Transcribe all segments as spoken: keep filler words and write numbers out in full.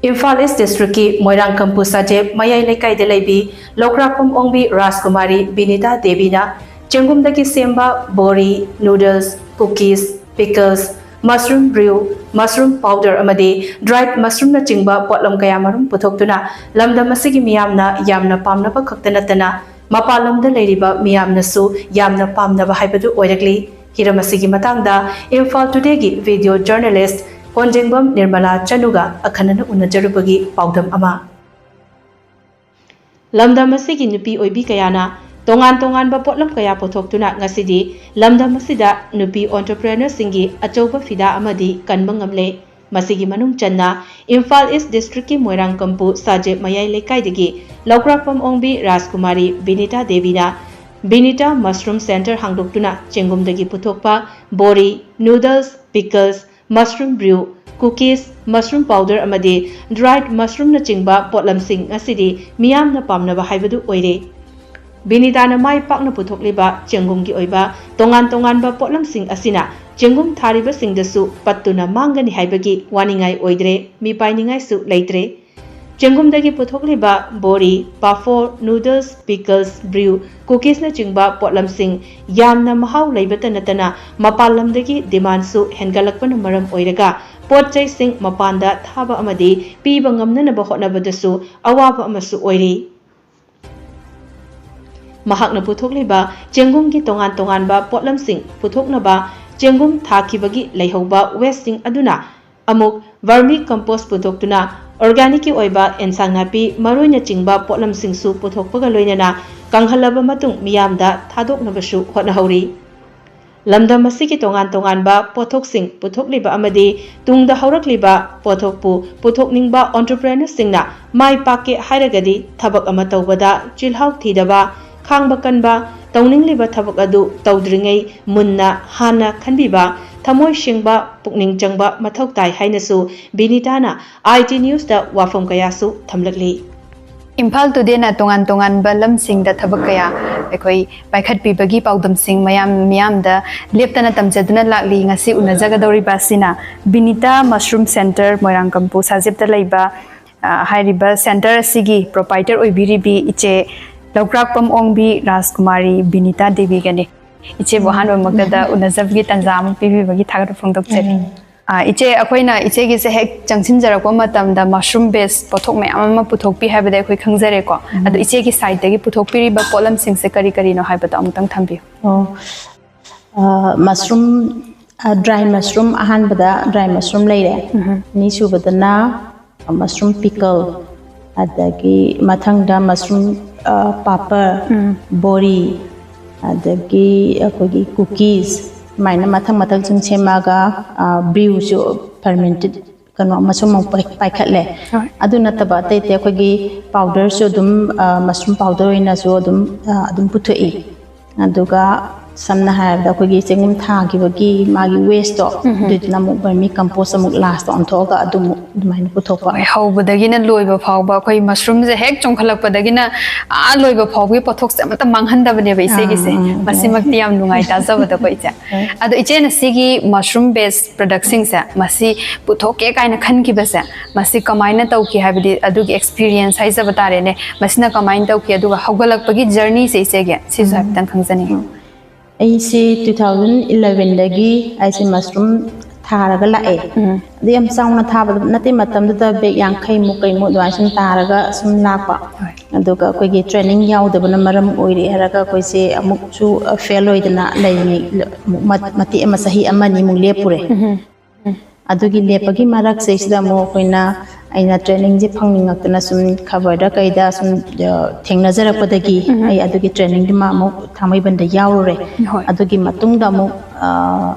ꯏꯝꯐꯥꯜ ꯏꯁ ꯗꯤꯁꯇ꯭ꯔꯤꯛꯀꯤ ꯃꯣꯏꯔꯥꯡ ꯀꯝꯄꯨ ꯁꯥꯖꯦꯞ ꯃꯌꯥꯏ ꯂꯩꯀꯥꯏꯗ ꯂꯩꯕꯤ ꯂꯧꯀ꯭ꯔꯥꯛꯄꯝ ꯑꯣꯡꯕꯤ ꯔꯥꯖꯀꯨꯃꯥꯔꯤ ꯕꯤꯅꯤꯇꯥ ꯗꯦꯕꯤꯅ ꯆꯦꯡꯒꯨꯝꯗꯒꯤ ꯁꯦꯝꯕ ꯕꯣꯔꯤ, ꯅꯨꯗꯜꯁ, ꯀꯨꯀꯤꯁ, ꯄꯤꯀꯜꯁ, ꯃꯁꯔꯨꯝ ꯕ꯭ꯔꯤꯎ, ꯃꯁꯔꯨꯝ ꯄꯥꯎꯗꯔ ꯑꯃꯗꯤ ꯗ꯭ꯔꯥꯏꯠ ꯃꯁꯔꯨꯝꯅꯆꯤꯡꯕ ꯄꯣꯠꯂꯝ ꯀꯌꯥꯃꯔꯨꯝ ꯄꯨꯊꯣꯛꯇꯨꯅ ꯂꯝꯗꯝ ꯑꯁꯤꯒꯤ ꯃꯤꯌꯥꯝꯅ ꯌꯥꯝꯅ ꯄꯥꯝꯅꯕ ꯈꯛꯇ ꯅꯠꯇꯅ ꯃꯄꯥꯟ ꯂꯝꯗ ꯂꯩꯔꯤꯕ ꯃꯤꯌꯥꯝꯅꯁꯨ ꯌꯥꯝꯅ ꯄꯥꯝꯅꯕ ꯍꯥꯏꯕꯗꯨ ꯑꯣꯏꯔꯛꯂꯤ꯫ ꯍꯤꯔꯝ ꯑꯁꯤꯒꯤ ꯃꯇꯥꯡꯗ ꯏꯝꯐꯥꯜ ꯇꯨꯗꯦꯒꯤ ꯚꯤꯗꯤꯑꯣ ꯖꯔꯅꯦꯂꯤꯁ ꯀꯣꯟꯖꯦꯡꯕꯝ ꯅꯤꯔꯃꯂꯥ ꯆꯅꯨꯒ ꯑꯈꯟꯅꯅ ꯎꯅꯖꯔꯨꯕꯒꯤ ꯄꯥꯎꯗꯝ ꯑꯃ꯫ ꯂꯝꯗꯝ ꯑꯁꯤꯒꯤ ꯅꯨꯄꯤ ꯑꯣꯏꯕꯤ ꯀꯌꯥꯅ ꯇꯣꯉꯥꯟ ꯇꯣꯉꯥꯟꯕ ꯄꯣꯠꯂꯝ ꯀꯌꯥ ꯄꯨꯊꯣꯛꯇꯨꯅ ꯉꯁꯤꯗꯤ ꯂꯝꯗꯝ ꯑꯁꯤꯗ ꯅꯨꯄꯤ entrepreneurꯁꯤꯡꯒꯤ ꯑꯆꯧꯕ ꯐꯤꯗꯥ ꯑꯃꯗꯤ ꯀꯟꯕ ꯉꯝꯂꯦ꯫ ꯃꯁꯤꯒꯤ ꯃꯅꯨꯡ ꯆꯟꯅ ꯏꯝꯐꯥꯜ ꯏꯁ ꯗꯤꯁꯇ꯭ꯔꯤꯛꯀꯤ ꯃꯣꯏꯔꯥꯡ ꯀꯝꯄꯨ ꯁꯥꯖꯦꯞ ꯃꯌꯥꯏ ꯂꯩꯀꯥꯏꯗꯒꯤ ꯂꯧꯀ꯭ꯔꯥꯛꯄꯝ ꯑꯣꯡꯕꯤ ꯔꯥꯖꯀꯨꯃꯥꯔꯤ ꯕꯤꯅꯤꯇꯥ ꯗꯦꯕꯤꯅ ꯕꯤꯅꯤꯇꯥ ꯃꯁꯔꯨꯝ ꯁꯦꯟꯇꯔ ꯍꯥꯡꯗꯣꯛꯇꯨꯅ ꯆꯦꯡꯒꯨꯝꯗꯒꯤ ꯄꯨꯊꯣꯛꯄ ꯕꯣꯔꯤ, ꯅꯨꯗꯜꯁ, ꯄꯤꯀꯜꯁ, ꯃꯁꯔꯨꯝ ꯕ꯭ꯔꯤꯎ, ꯀꯨꯀꯤꯁ, ꯃꯁꯔꯨꯝ ꯄꯥꯎꯗꯔ ꯑꯃꯗꯤ ꯗ꯭ꯔꯥꯏꯠ ꯃꯁꯔꯨꯝꯅꯆꯤꯡꯕ ꯄꯣꯠꯂꯝꯁꯤꯡ ꯑꯁꯤꯗꯤ ꯃꯤꯌꯥꯝꯅ ꯄꯥꯝꯅꯕ ꯍꯥꯏꯕꯗꯨ ꯑꯣꯏꯔꯦ꯫ ꯕꯤꯅꯤꯇꯥꯅ ꯃꯥꯏ ꯄꯥꯛꯅ ꯄꯨꯊꯣꯛꯂꯤꯕ ꯆꯦꯡꯒꯨꯝꯒꯤ ꯑꯣꯏꯕ ꯇꯣꯉꯥꯟ ꯇꯣꯉꯥꯟꯕ ꯄꯣꯠꯂꯝꯁꯤꯡ ꯑꯁꯤꯅ ꯆꯦꯡꯒꯨꯝ ꯊꯥꯔꯤꯕꯁꯤꯡꯗꯁꯨ ꯄꯠꯇꯨꯅ ꯃꯥꯡꯒꯅꯤ ꯍꯥꯏꯕꯒꯤ ꯋꯥꯅꯤꯡꯉꯥꯏ ꯑꯣꯏꯗ꯭ꯔꯦ, ꯃꯤꯄꯥꯏꯅꯤꯡꯉꯥꯏꯁꯨ ꯂꯩꯇ꯭ꯔꯦ꯫ ꯆꯦꯡꯒꯨꯝꯗꯒꯤ ꯄꯨꯊꯣꯛꯂꯤꯕ ꯕꯣꯔꯤ, ꯄꯥꯐꯣꯔ, ꯅꯨꯗꯜꯁ, ꯄꯤꯀꯜꯁ, ꯕ꯭ꯔꯤꯎ, ꯀꯨꯀꯤꯁꯅꯆꯤꯡꯕ ꯄꯣꯠꯂꯝꯁꯤꯡ ꯌꯥꯝꯅ ꯃꯍꯥꯎ ꯂꯩꯕꯇ ꯅꯠꯇꯅ ꯃꯄꯥꯟ ꯂꯝꯗꯒꯤ ꯗꯤꯃꯥꯟꯁꯨ ꯍꯦꯟꯒꯠꯂꯛꯄꯅ ꯃꯔꯝ ꯑꯣꯏꯔꯒ ꯄꯣꯠ ꯆꯩꯁꯤꯡ ꯃꯄꯥꯟꯗ ꯊꯥꯕ ꯑꯃꯗꯤ ꯄꯤꯕ ꯉꯝꯅꯅꯕ ꯍꯣꯠꯅꯕꯗꯁꯨ ꯑꯋꯥꯕ ꯑꯃꯁꯨ ꯑꯣꯏꯔꯤ꯫ ꯃꯍꯥꯛꯅ ꯄꯨꯊꯣꯛꯂꯤꯕ ꯆꯦꯡꯒꯨꯝꯒꯤ ꯇꯣꯉꯥꯟ ꯇꯣꯉꯥꯟꯕ ꯄꯣꯠꯂꯝꯁꯤꯡ ꯄꯨꯊꯣꯛꯅꯕ ꯆꯦꯡꯒꯨꯝ ꯊꯥꯈꯤꯕꯒꯤ ꯂꯩꯍꯧꯕ ꯋꯦꯁꯁꯤꯡ ꯑꯗꯨꯅ ꯑꯃꯨꯛ ꯚꯔꯃꯤ ꯀꯝꯄꯣꯁ ꯄꯨꯊꯣꯛꯇꯨꯅ ꯑꯣꯔꯒꯥꯅꯤꯛꯀꯤ ꯑꯣꯏꯕ ꯑꯦꯟꯁꯥꯡ ꯅꯥꯄꯤ, ꯃꯔꯣꯏꯅꯆꯤꯡꯕ ꯄꯣꯠꯂꯝꯁꯤꯡꯁꯨ ꯄꯨꯊꯣꯛꯄꯒ ꯂꯣꯏꯅꯅ ꯀꯪꯍꯜꯂꯕ ꯃꯇꯨꯡ ꯃꯤꯌꯥꯝꯗ ꯊꯥꯗꯣꯛꯅꯕꯁꯨ ꯍꯣꯠꯅꯍꯧꯔꯤ꯫ ꯂꯝꯗꯝ ꯑꯁꯤꯒꯤ ꯇꯣꯉꯥꯟ ꯇꯣꯉꯥꯟꯕ ꯄꯣꯠꯊꯣꯛꯁꯤꯡ ꯄꯨꯊꯣꯛꯂꯤꯕ ꯑꯃꯗꯤ ꯇꯨꯡꯗ ꯍꯧꯔꯛꯂꯤꯕ ꯄꯣꯠꯊꯣꯛꯄꯨ ꯄꯨꯊꯣꯛꯅꯤꯡꯕ entrepreneurꯁꯤꯡꯅ ꯃꯥꯏ ꯄꯥꯛꯀꯦ ꯍꯥꯏꯔꯒꯗꯤ ꯊꯕꯛ ꯑꯃ ꯇꯧꯕꯗ ꯆꯤꯜꯍꯥꯎ ꯊꯤꯗꯕ, ꯈꯥꯡꯕ ꯀꯟꯕ, ꯇꯧꯅꯤꯡꯂꯤꯕ ꯊꯕꯛ ꯑꯗꯨ ꯇꯧꯗ꯭ꯔꯤꯉꯩ ꯃꯨꯟꯅ ꯍꯥꯟꯅ ꯈꯟꯕꯤꯕ, ꯊꯃꯣꯏ ꯁꯦꯡꯕ, ꯄꯨꯛꯅꯤꯡ ꯆꯪꯕ ꯃꯊꯧ ꯇꯥꯏ ꯍꯥꯏꯅꯁꯨ ꯕꯤꯅꯤꯇꯥꯅ ꯑꯥꯏ ꯇꯤ ꯅ꯭ꯌꯨꯁꯇ ꯋꯥꯐꯝ ꯀꯌꯥꯁꯨ ꯊꯝꯂꯛꯂꯤ꯫ ꯏꯝꯐꯥꯜ ꯇꯨꯗꯦꯅ ꯇꯣꯉꯥꯟ ꯇꯣꯉꯥꯟꯕ ꯂꯝꯁꯤꯡꯗ ꯊꯕꯛ ꯀꯌꯥ ꯑꯩꯈꯣꯏ ꯄꯥꯏꯈꯠꯄꯤꯕꯒꯤ ꯄꯥꯎꯗꯝꯁꯤꯡ ꯃꯌꯥꯝ ꯃꯤꯌꯥꯝꯗ ꯂꯦꯞꯇꯅ ꯇꯝꯖꯗꯨꯅ ꯂꯥꯛꯂꯤ꯫ ꯉꯁꯤ ꯎꯅꯖꯒꯗꯧꯔꯤꯕ ꯑꯁꯤꯅ ꯕꯤꯅꯤꯇꯥ ꯃꯁꯔꯨꯝ ꯁꯦꯟꯇꯔ, ꯃꯣꯏꯔꯥꯡ ꯀꯝꯄꯨ ꯁꯥꯖꯤꯞꯇ ꯂꯩꯕ, ꯑ, ꯍꯥꯏꯔꯤꯕ ꯁꯦꯟꯇꯔ ꯑꯁꯤꯒꯤ ꯄ꯭ꯔꯣꯄꯥꯏꯇꯔ ꯑꯣꯏꯕꯤꯔꯤꯕꯤ ꯏꯆꯦ ꯂꯧꯀ꯭ꯔꯥꯛꯄꯝ ꯑꯣꯡꯕꯤ ꯔꯥꯖꯀꯨꯃꯥꯔꯤ ꯕꯤꯅꯤꯇꯥ ꯗꯦꯕꯤꯒꯅꯤ꯫ ꯏꯆꯦꯕꯨ ꯑꯍꯥꯟꯕꯃꯛꯇꯗ ꯎꯅꯖꯕꯒꯤ ꯇꯥꯟꯖꯥ ꯑꯃ ꯄꯤꯕꯤꯕꯒꯤ ꯊꯥꯒꯠꯄ ꯐꯣꯡꯗꯣꯛꯆꯔꯤ꯫ ꯎꯝ꯫ ꯑ, ꯏꯆꯦ, ꯑꯩꯈꯣꯏꯅ ꯏꯆꯦꯒꯤꯁꯦ ꯍꯦꯛ ꯆꯪꯁꯤꯟꯖꯔꯛꯄ ꯃꯇꯝꯗ ꯃꯁꯔꯨꯝ ꯕꯦꯁ ꯄꯣꯠꯊꯣꯛ ꯃꯌꯥꯝ ꯑꯃ ꯄꯨꯊꯣꯛꯄꯤ ꯍꯥꯏꯕꯗꯤ ꯑꯩꯈꯣꯏ ꯈꯪꯖꯔꯦꯀꯣ꯫ ꯎꯝ꯫ ꯑꯗꯣ ꯏꯆꯦꯒꯤ ꯁꯥꯏꯠꯇꯒꯤ ꯄꯨꯊꯣꯛꯄꯤꯔꯤꯕ ꯄꯣꯠꯂꯝꯁꯤꯡꯁꯦ ꯀꯔꯤ ꯀꯔꯤꯅꯣ ꯍꯥꯏꯕꯗꯣ ꯑꯃꯨꯛꯇꯪ ꯊꯝꯕꯤꯌꯨ꯫ ꯑꯣ, ꯑ, ꯃꯁꯔꯨꯝ, ꯑ, ꯗ꯭ꯔꯥꯏ ꯃꯁꯔꯨꯝ, ꯑꯍꯥꯟꯕꯗ ꯗ꯭ꯔꯥꯏ ꯃꯁꯔꯨꯝ ꯂꯩꯔꯦ꯫ ꯎꯝ꯫ ꯑꯅꯤꯁꯨꯕꯗꯅ ꯃꯁꯔꯨꯝ ꯄꯤꯀꯜ, ꯑꯗꯒꯤ ꯃꯊꯪꯗ ꯃꯁꯔꯨꯝ, ꯑ, ꯄꯥꯄꯔ, ꯎꯝ꯫ ꯕꯣꯔꯤ, ꯑꯗꯒꯤ ꯑꯩꯈꯣꯏꯒꯤ ꯀꯨꯀꯤꯁ, ꯁꯨꯃꯥꯏꯅ ꯃꯊꯪ ꯃꯊꯪ ꯁꯨꯝ ꯁꯦꯝꯃꯛꯑꯒ, ꯑ, ꯕ꯭ꯔꯤꯎꯁꯨ, ꯐꯔꯃꯦꯟꯇꯦꯠ ꯀꯩꯅꯣ, ꯃꯁꯔꯨꯝ ꯑꯃꯨꯛ ꯄꯥꯏ-, ꯄꯥꯏꯈꯠꯂꯦ꯫ ꯍꯣꯏ꯫ ꯑꯗꯨ ꯅꯠꯇꯕ ꯑꯇꯩ ꯑꯇꯩ ꯑꯩꯈꯣꯏꯒꯤ ꯄꯥꯎꯗꯔꯁꯨ ꯑꯗꯨꯝ, ꯑ, ꯃꯁꯔꯨꯝ ꯄꯥꯎꯗꯔ ꯑꯣꯏꯅꯁꯨ ꯑꯗꯨꯝ, ꯑ, ꯑꯗꯨꯝ ꯄꯨꯊꯣꯛꯏ꯫ ꯑꯗꯨꯒ ꯁꯝꯅ ꯍꯥꯏꯔꯕꯗ ꯑꯩꯈꯣꯏꯒꯤ ꯆꯦꯡꯒꯨꯝ ꯊꯥꯈꯤꯕꯒꯤ ꯃꯥꯒꯤ ꯋꯦꯁꯇꯣ, ꯎꯝ꯫ ꯑꯗꯨꯗꯨꯅ ꯑꯃꯨꯛ ꯕꯔꯃꯤ ꯀꯝꯄꯣꯁ ꯑꯃꯨꯛ ꯂꯥꯁꯇ ꯑꯣꯟꯊꯣꯛꯑꯒ ꯑꯗꯨꯃꯨꯛ ꯑꯗꯨꯃꯥꯏꯅ ꯄꯨꯊꯣꯛꯄ꯫ ꯍꯣꯏ, ꯍꯧꯕꯗꯒꯤꯅ ꯂꯣꯏꯕ ꯐꯥꯎꯕ ꯑꯩꯈꯣꯏ ꯃꯁꯔꯨꯝꯁꯦ ꯍꯦꯛ ꯆꯣꯡꯈꯠꯂꯛꯄꯗꯒꯤꯅ ꯑꯥ ꯂꯣꯏꯕ ꯐꯥꯎꯕꯒꯤ ꯄꯣꯠꯊꯣꯛꯁꯦ ꯑꯃꯠꯇ ꯃꯥꯡꯍꯟꯗꯕꯅꯦꯕ ꯏꯆꯦꯒꯤꯁꯦ꯫ ꯑꯥ, ꯑꯥ, ꯑꯥ꯫ ꯃꯁꯤꯃꯛꯇꯤ ꯌꯥꯝ ꯅꯨꯡꯉꯥꯏ ꯇꯥꯖꯕꯗꯀꯣ, ꯏꯆꯦ꯫ ꯍꯣꯏ꯫ ꯑꯗꯣ ꯏꯆꯦꯅ ꯁꯤꯒꯤ ꯃꯁꯔꯨꯝ ꯕꯦꯁ ꯄ꯭ꯔꯗꯛꯁꯤꯡꯁꯦ ꯃꯁꯤ ꯄꯨꯊꯣꯛꯀꯦ ꯀꯥꯏꯅ ꯈꯟꯈꯤꯕꯁꯦ, ꯃꯁꯤ ꯀꯃꯥꯏꯅ ꯇꯧꯈꯤ ꯍꯥꯏꯕꯗꯤ ꯑꯗꯨꯒꯤ ꯑꯦꯛꯁꯄꯤꯔꯤꯌꯦꯟꯁ ꯍꯥꯏꯖꯕ ꯇꯥꯔꯦꯅꯦ, ꯃꯁꯤꯅ ꯀꯃꯥꯏꯅ ꯇꯧꯈꯤ? ꯑꯗꯨꯒ ꯍꯧꯒꯠꯂꯛꯄꯒꯤ ꯖꯔꯅꯤꯁꯦ ꯏꯆꯦꯒꯤ ꯁꯤꯁꯨ ꯎꯝ꯫ ꯍꯥꯏꯐꯦꯠꯇꯪ ꯈꯪꯖꯅꯤꯡꯉꯤ꯫ ꯎꯝ꯫ ꯑꯩꯁꯦ two thousand elevenꯗꯒꯤ ꯑꯩꯁꯦ ꯃꯁꯔꯨꯝ ꯊꯥꯔꯒ ꯂꯥꯛꯑꯦ꯫ ꯎꯝ꯫ ꯑꯗꯨ ꯌꯥꯝ ꯆꯥꯎꯅ ꯊꯥꯕ ꯅꯠꯇꯦ, ꯃꯇꯝꯗꯨꯗ ꯕꯦꯒ ꯌꯥꯡꯈꯩꯃꯨꯛ ꯀꯩꯃꯨꯛ ꯑꯗꯨꯃꯥꯏꯅ ꯁꯨꯝ ꯊꯥꯔꯒ ꯁꯨꯝ ꯂꯥꯛꯄ꯫ ꯍꯣꯏ꯫ ꯑꯗꯨꯒ ꯑꯩꯈꯣꯏꯒꯤ ꯇ꯭ꯔꯦꯅꯤꯡ ꯌꯥꯎꯗꯕꯅ ꯃꯔꯝ ꯑꯣꯏꯔꯦ ꯍꯥꯏꯔꯒ ꯑꯩꯈꯣꯏꯁꯦ ꯑꯃꯨꯛꯁꯨ ꯐꯦꯜ ꯑꯣꯏꯗꯅ ꯂꯩꯔꯤꯉꯩ, ꯑꯃꯨꯛ ꯃ-, ꯃꯇꯦꯛ ꯑꯃ, ꯆꯍꯤ ꯑꯃꯅꯤꯃꯨꯛ ꯂꯦꯞꯄꯨꯔꯦ꯫ ꯎꯝ꯫ ꯑꯗꯨꯒꯤ ꯂꯦꯞꯄꯒꯤ ꯃꯔꯛꯁꯤꯗꯩꯁꯤꯗ ꯑꯃꯨꯛ ꯑꯩꯈꯣꯏꯅ, ꯑꯩꯅ ꯇ꯭ꯔꯦꯅꯤꯡꯁꯦ ꯐꯪꯅꯤꯡꯉꯛꯇꯅ ꯁꯨꯝ ꯈꯕꯔꯗ ꯀꯩꯗ ꯁꯨꯝ, ꯑ, ꯊꯦꯡꯅꯖꯔꯛꯄꯗꯒꯤ ꯎꯝ꯫ ꯑꯩ ꯑꯗꯨꯒꯤ ꯇ꯭ꯔꯦꯅꯤꯡꯗꯨꯃ ꯑꯃꯨꯛ ꯊꯥꯡꯃꯩꯕꯟꯗ ꯌꯥꯎꯔꯨꯔꯦ꯫ ꯍꯣꯏ꯫ ꯑꯗꯨꯒꯤ ꯃꯇꯨꯡꯗ ꯑꯃꯨꯛ, ꯑ,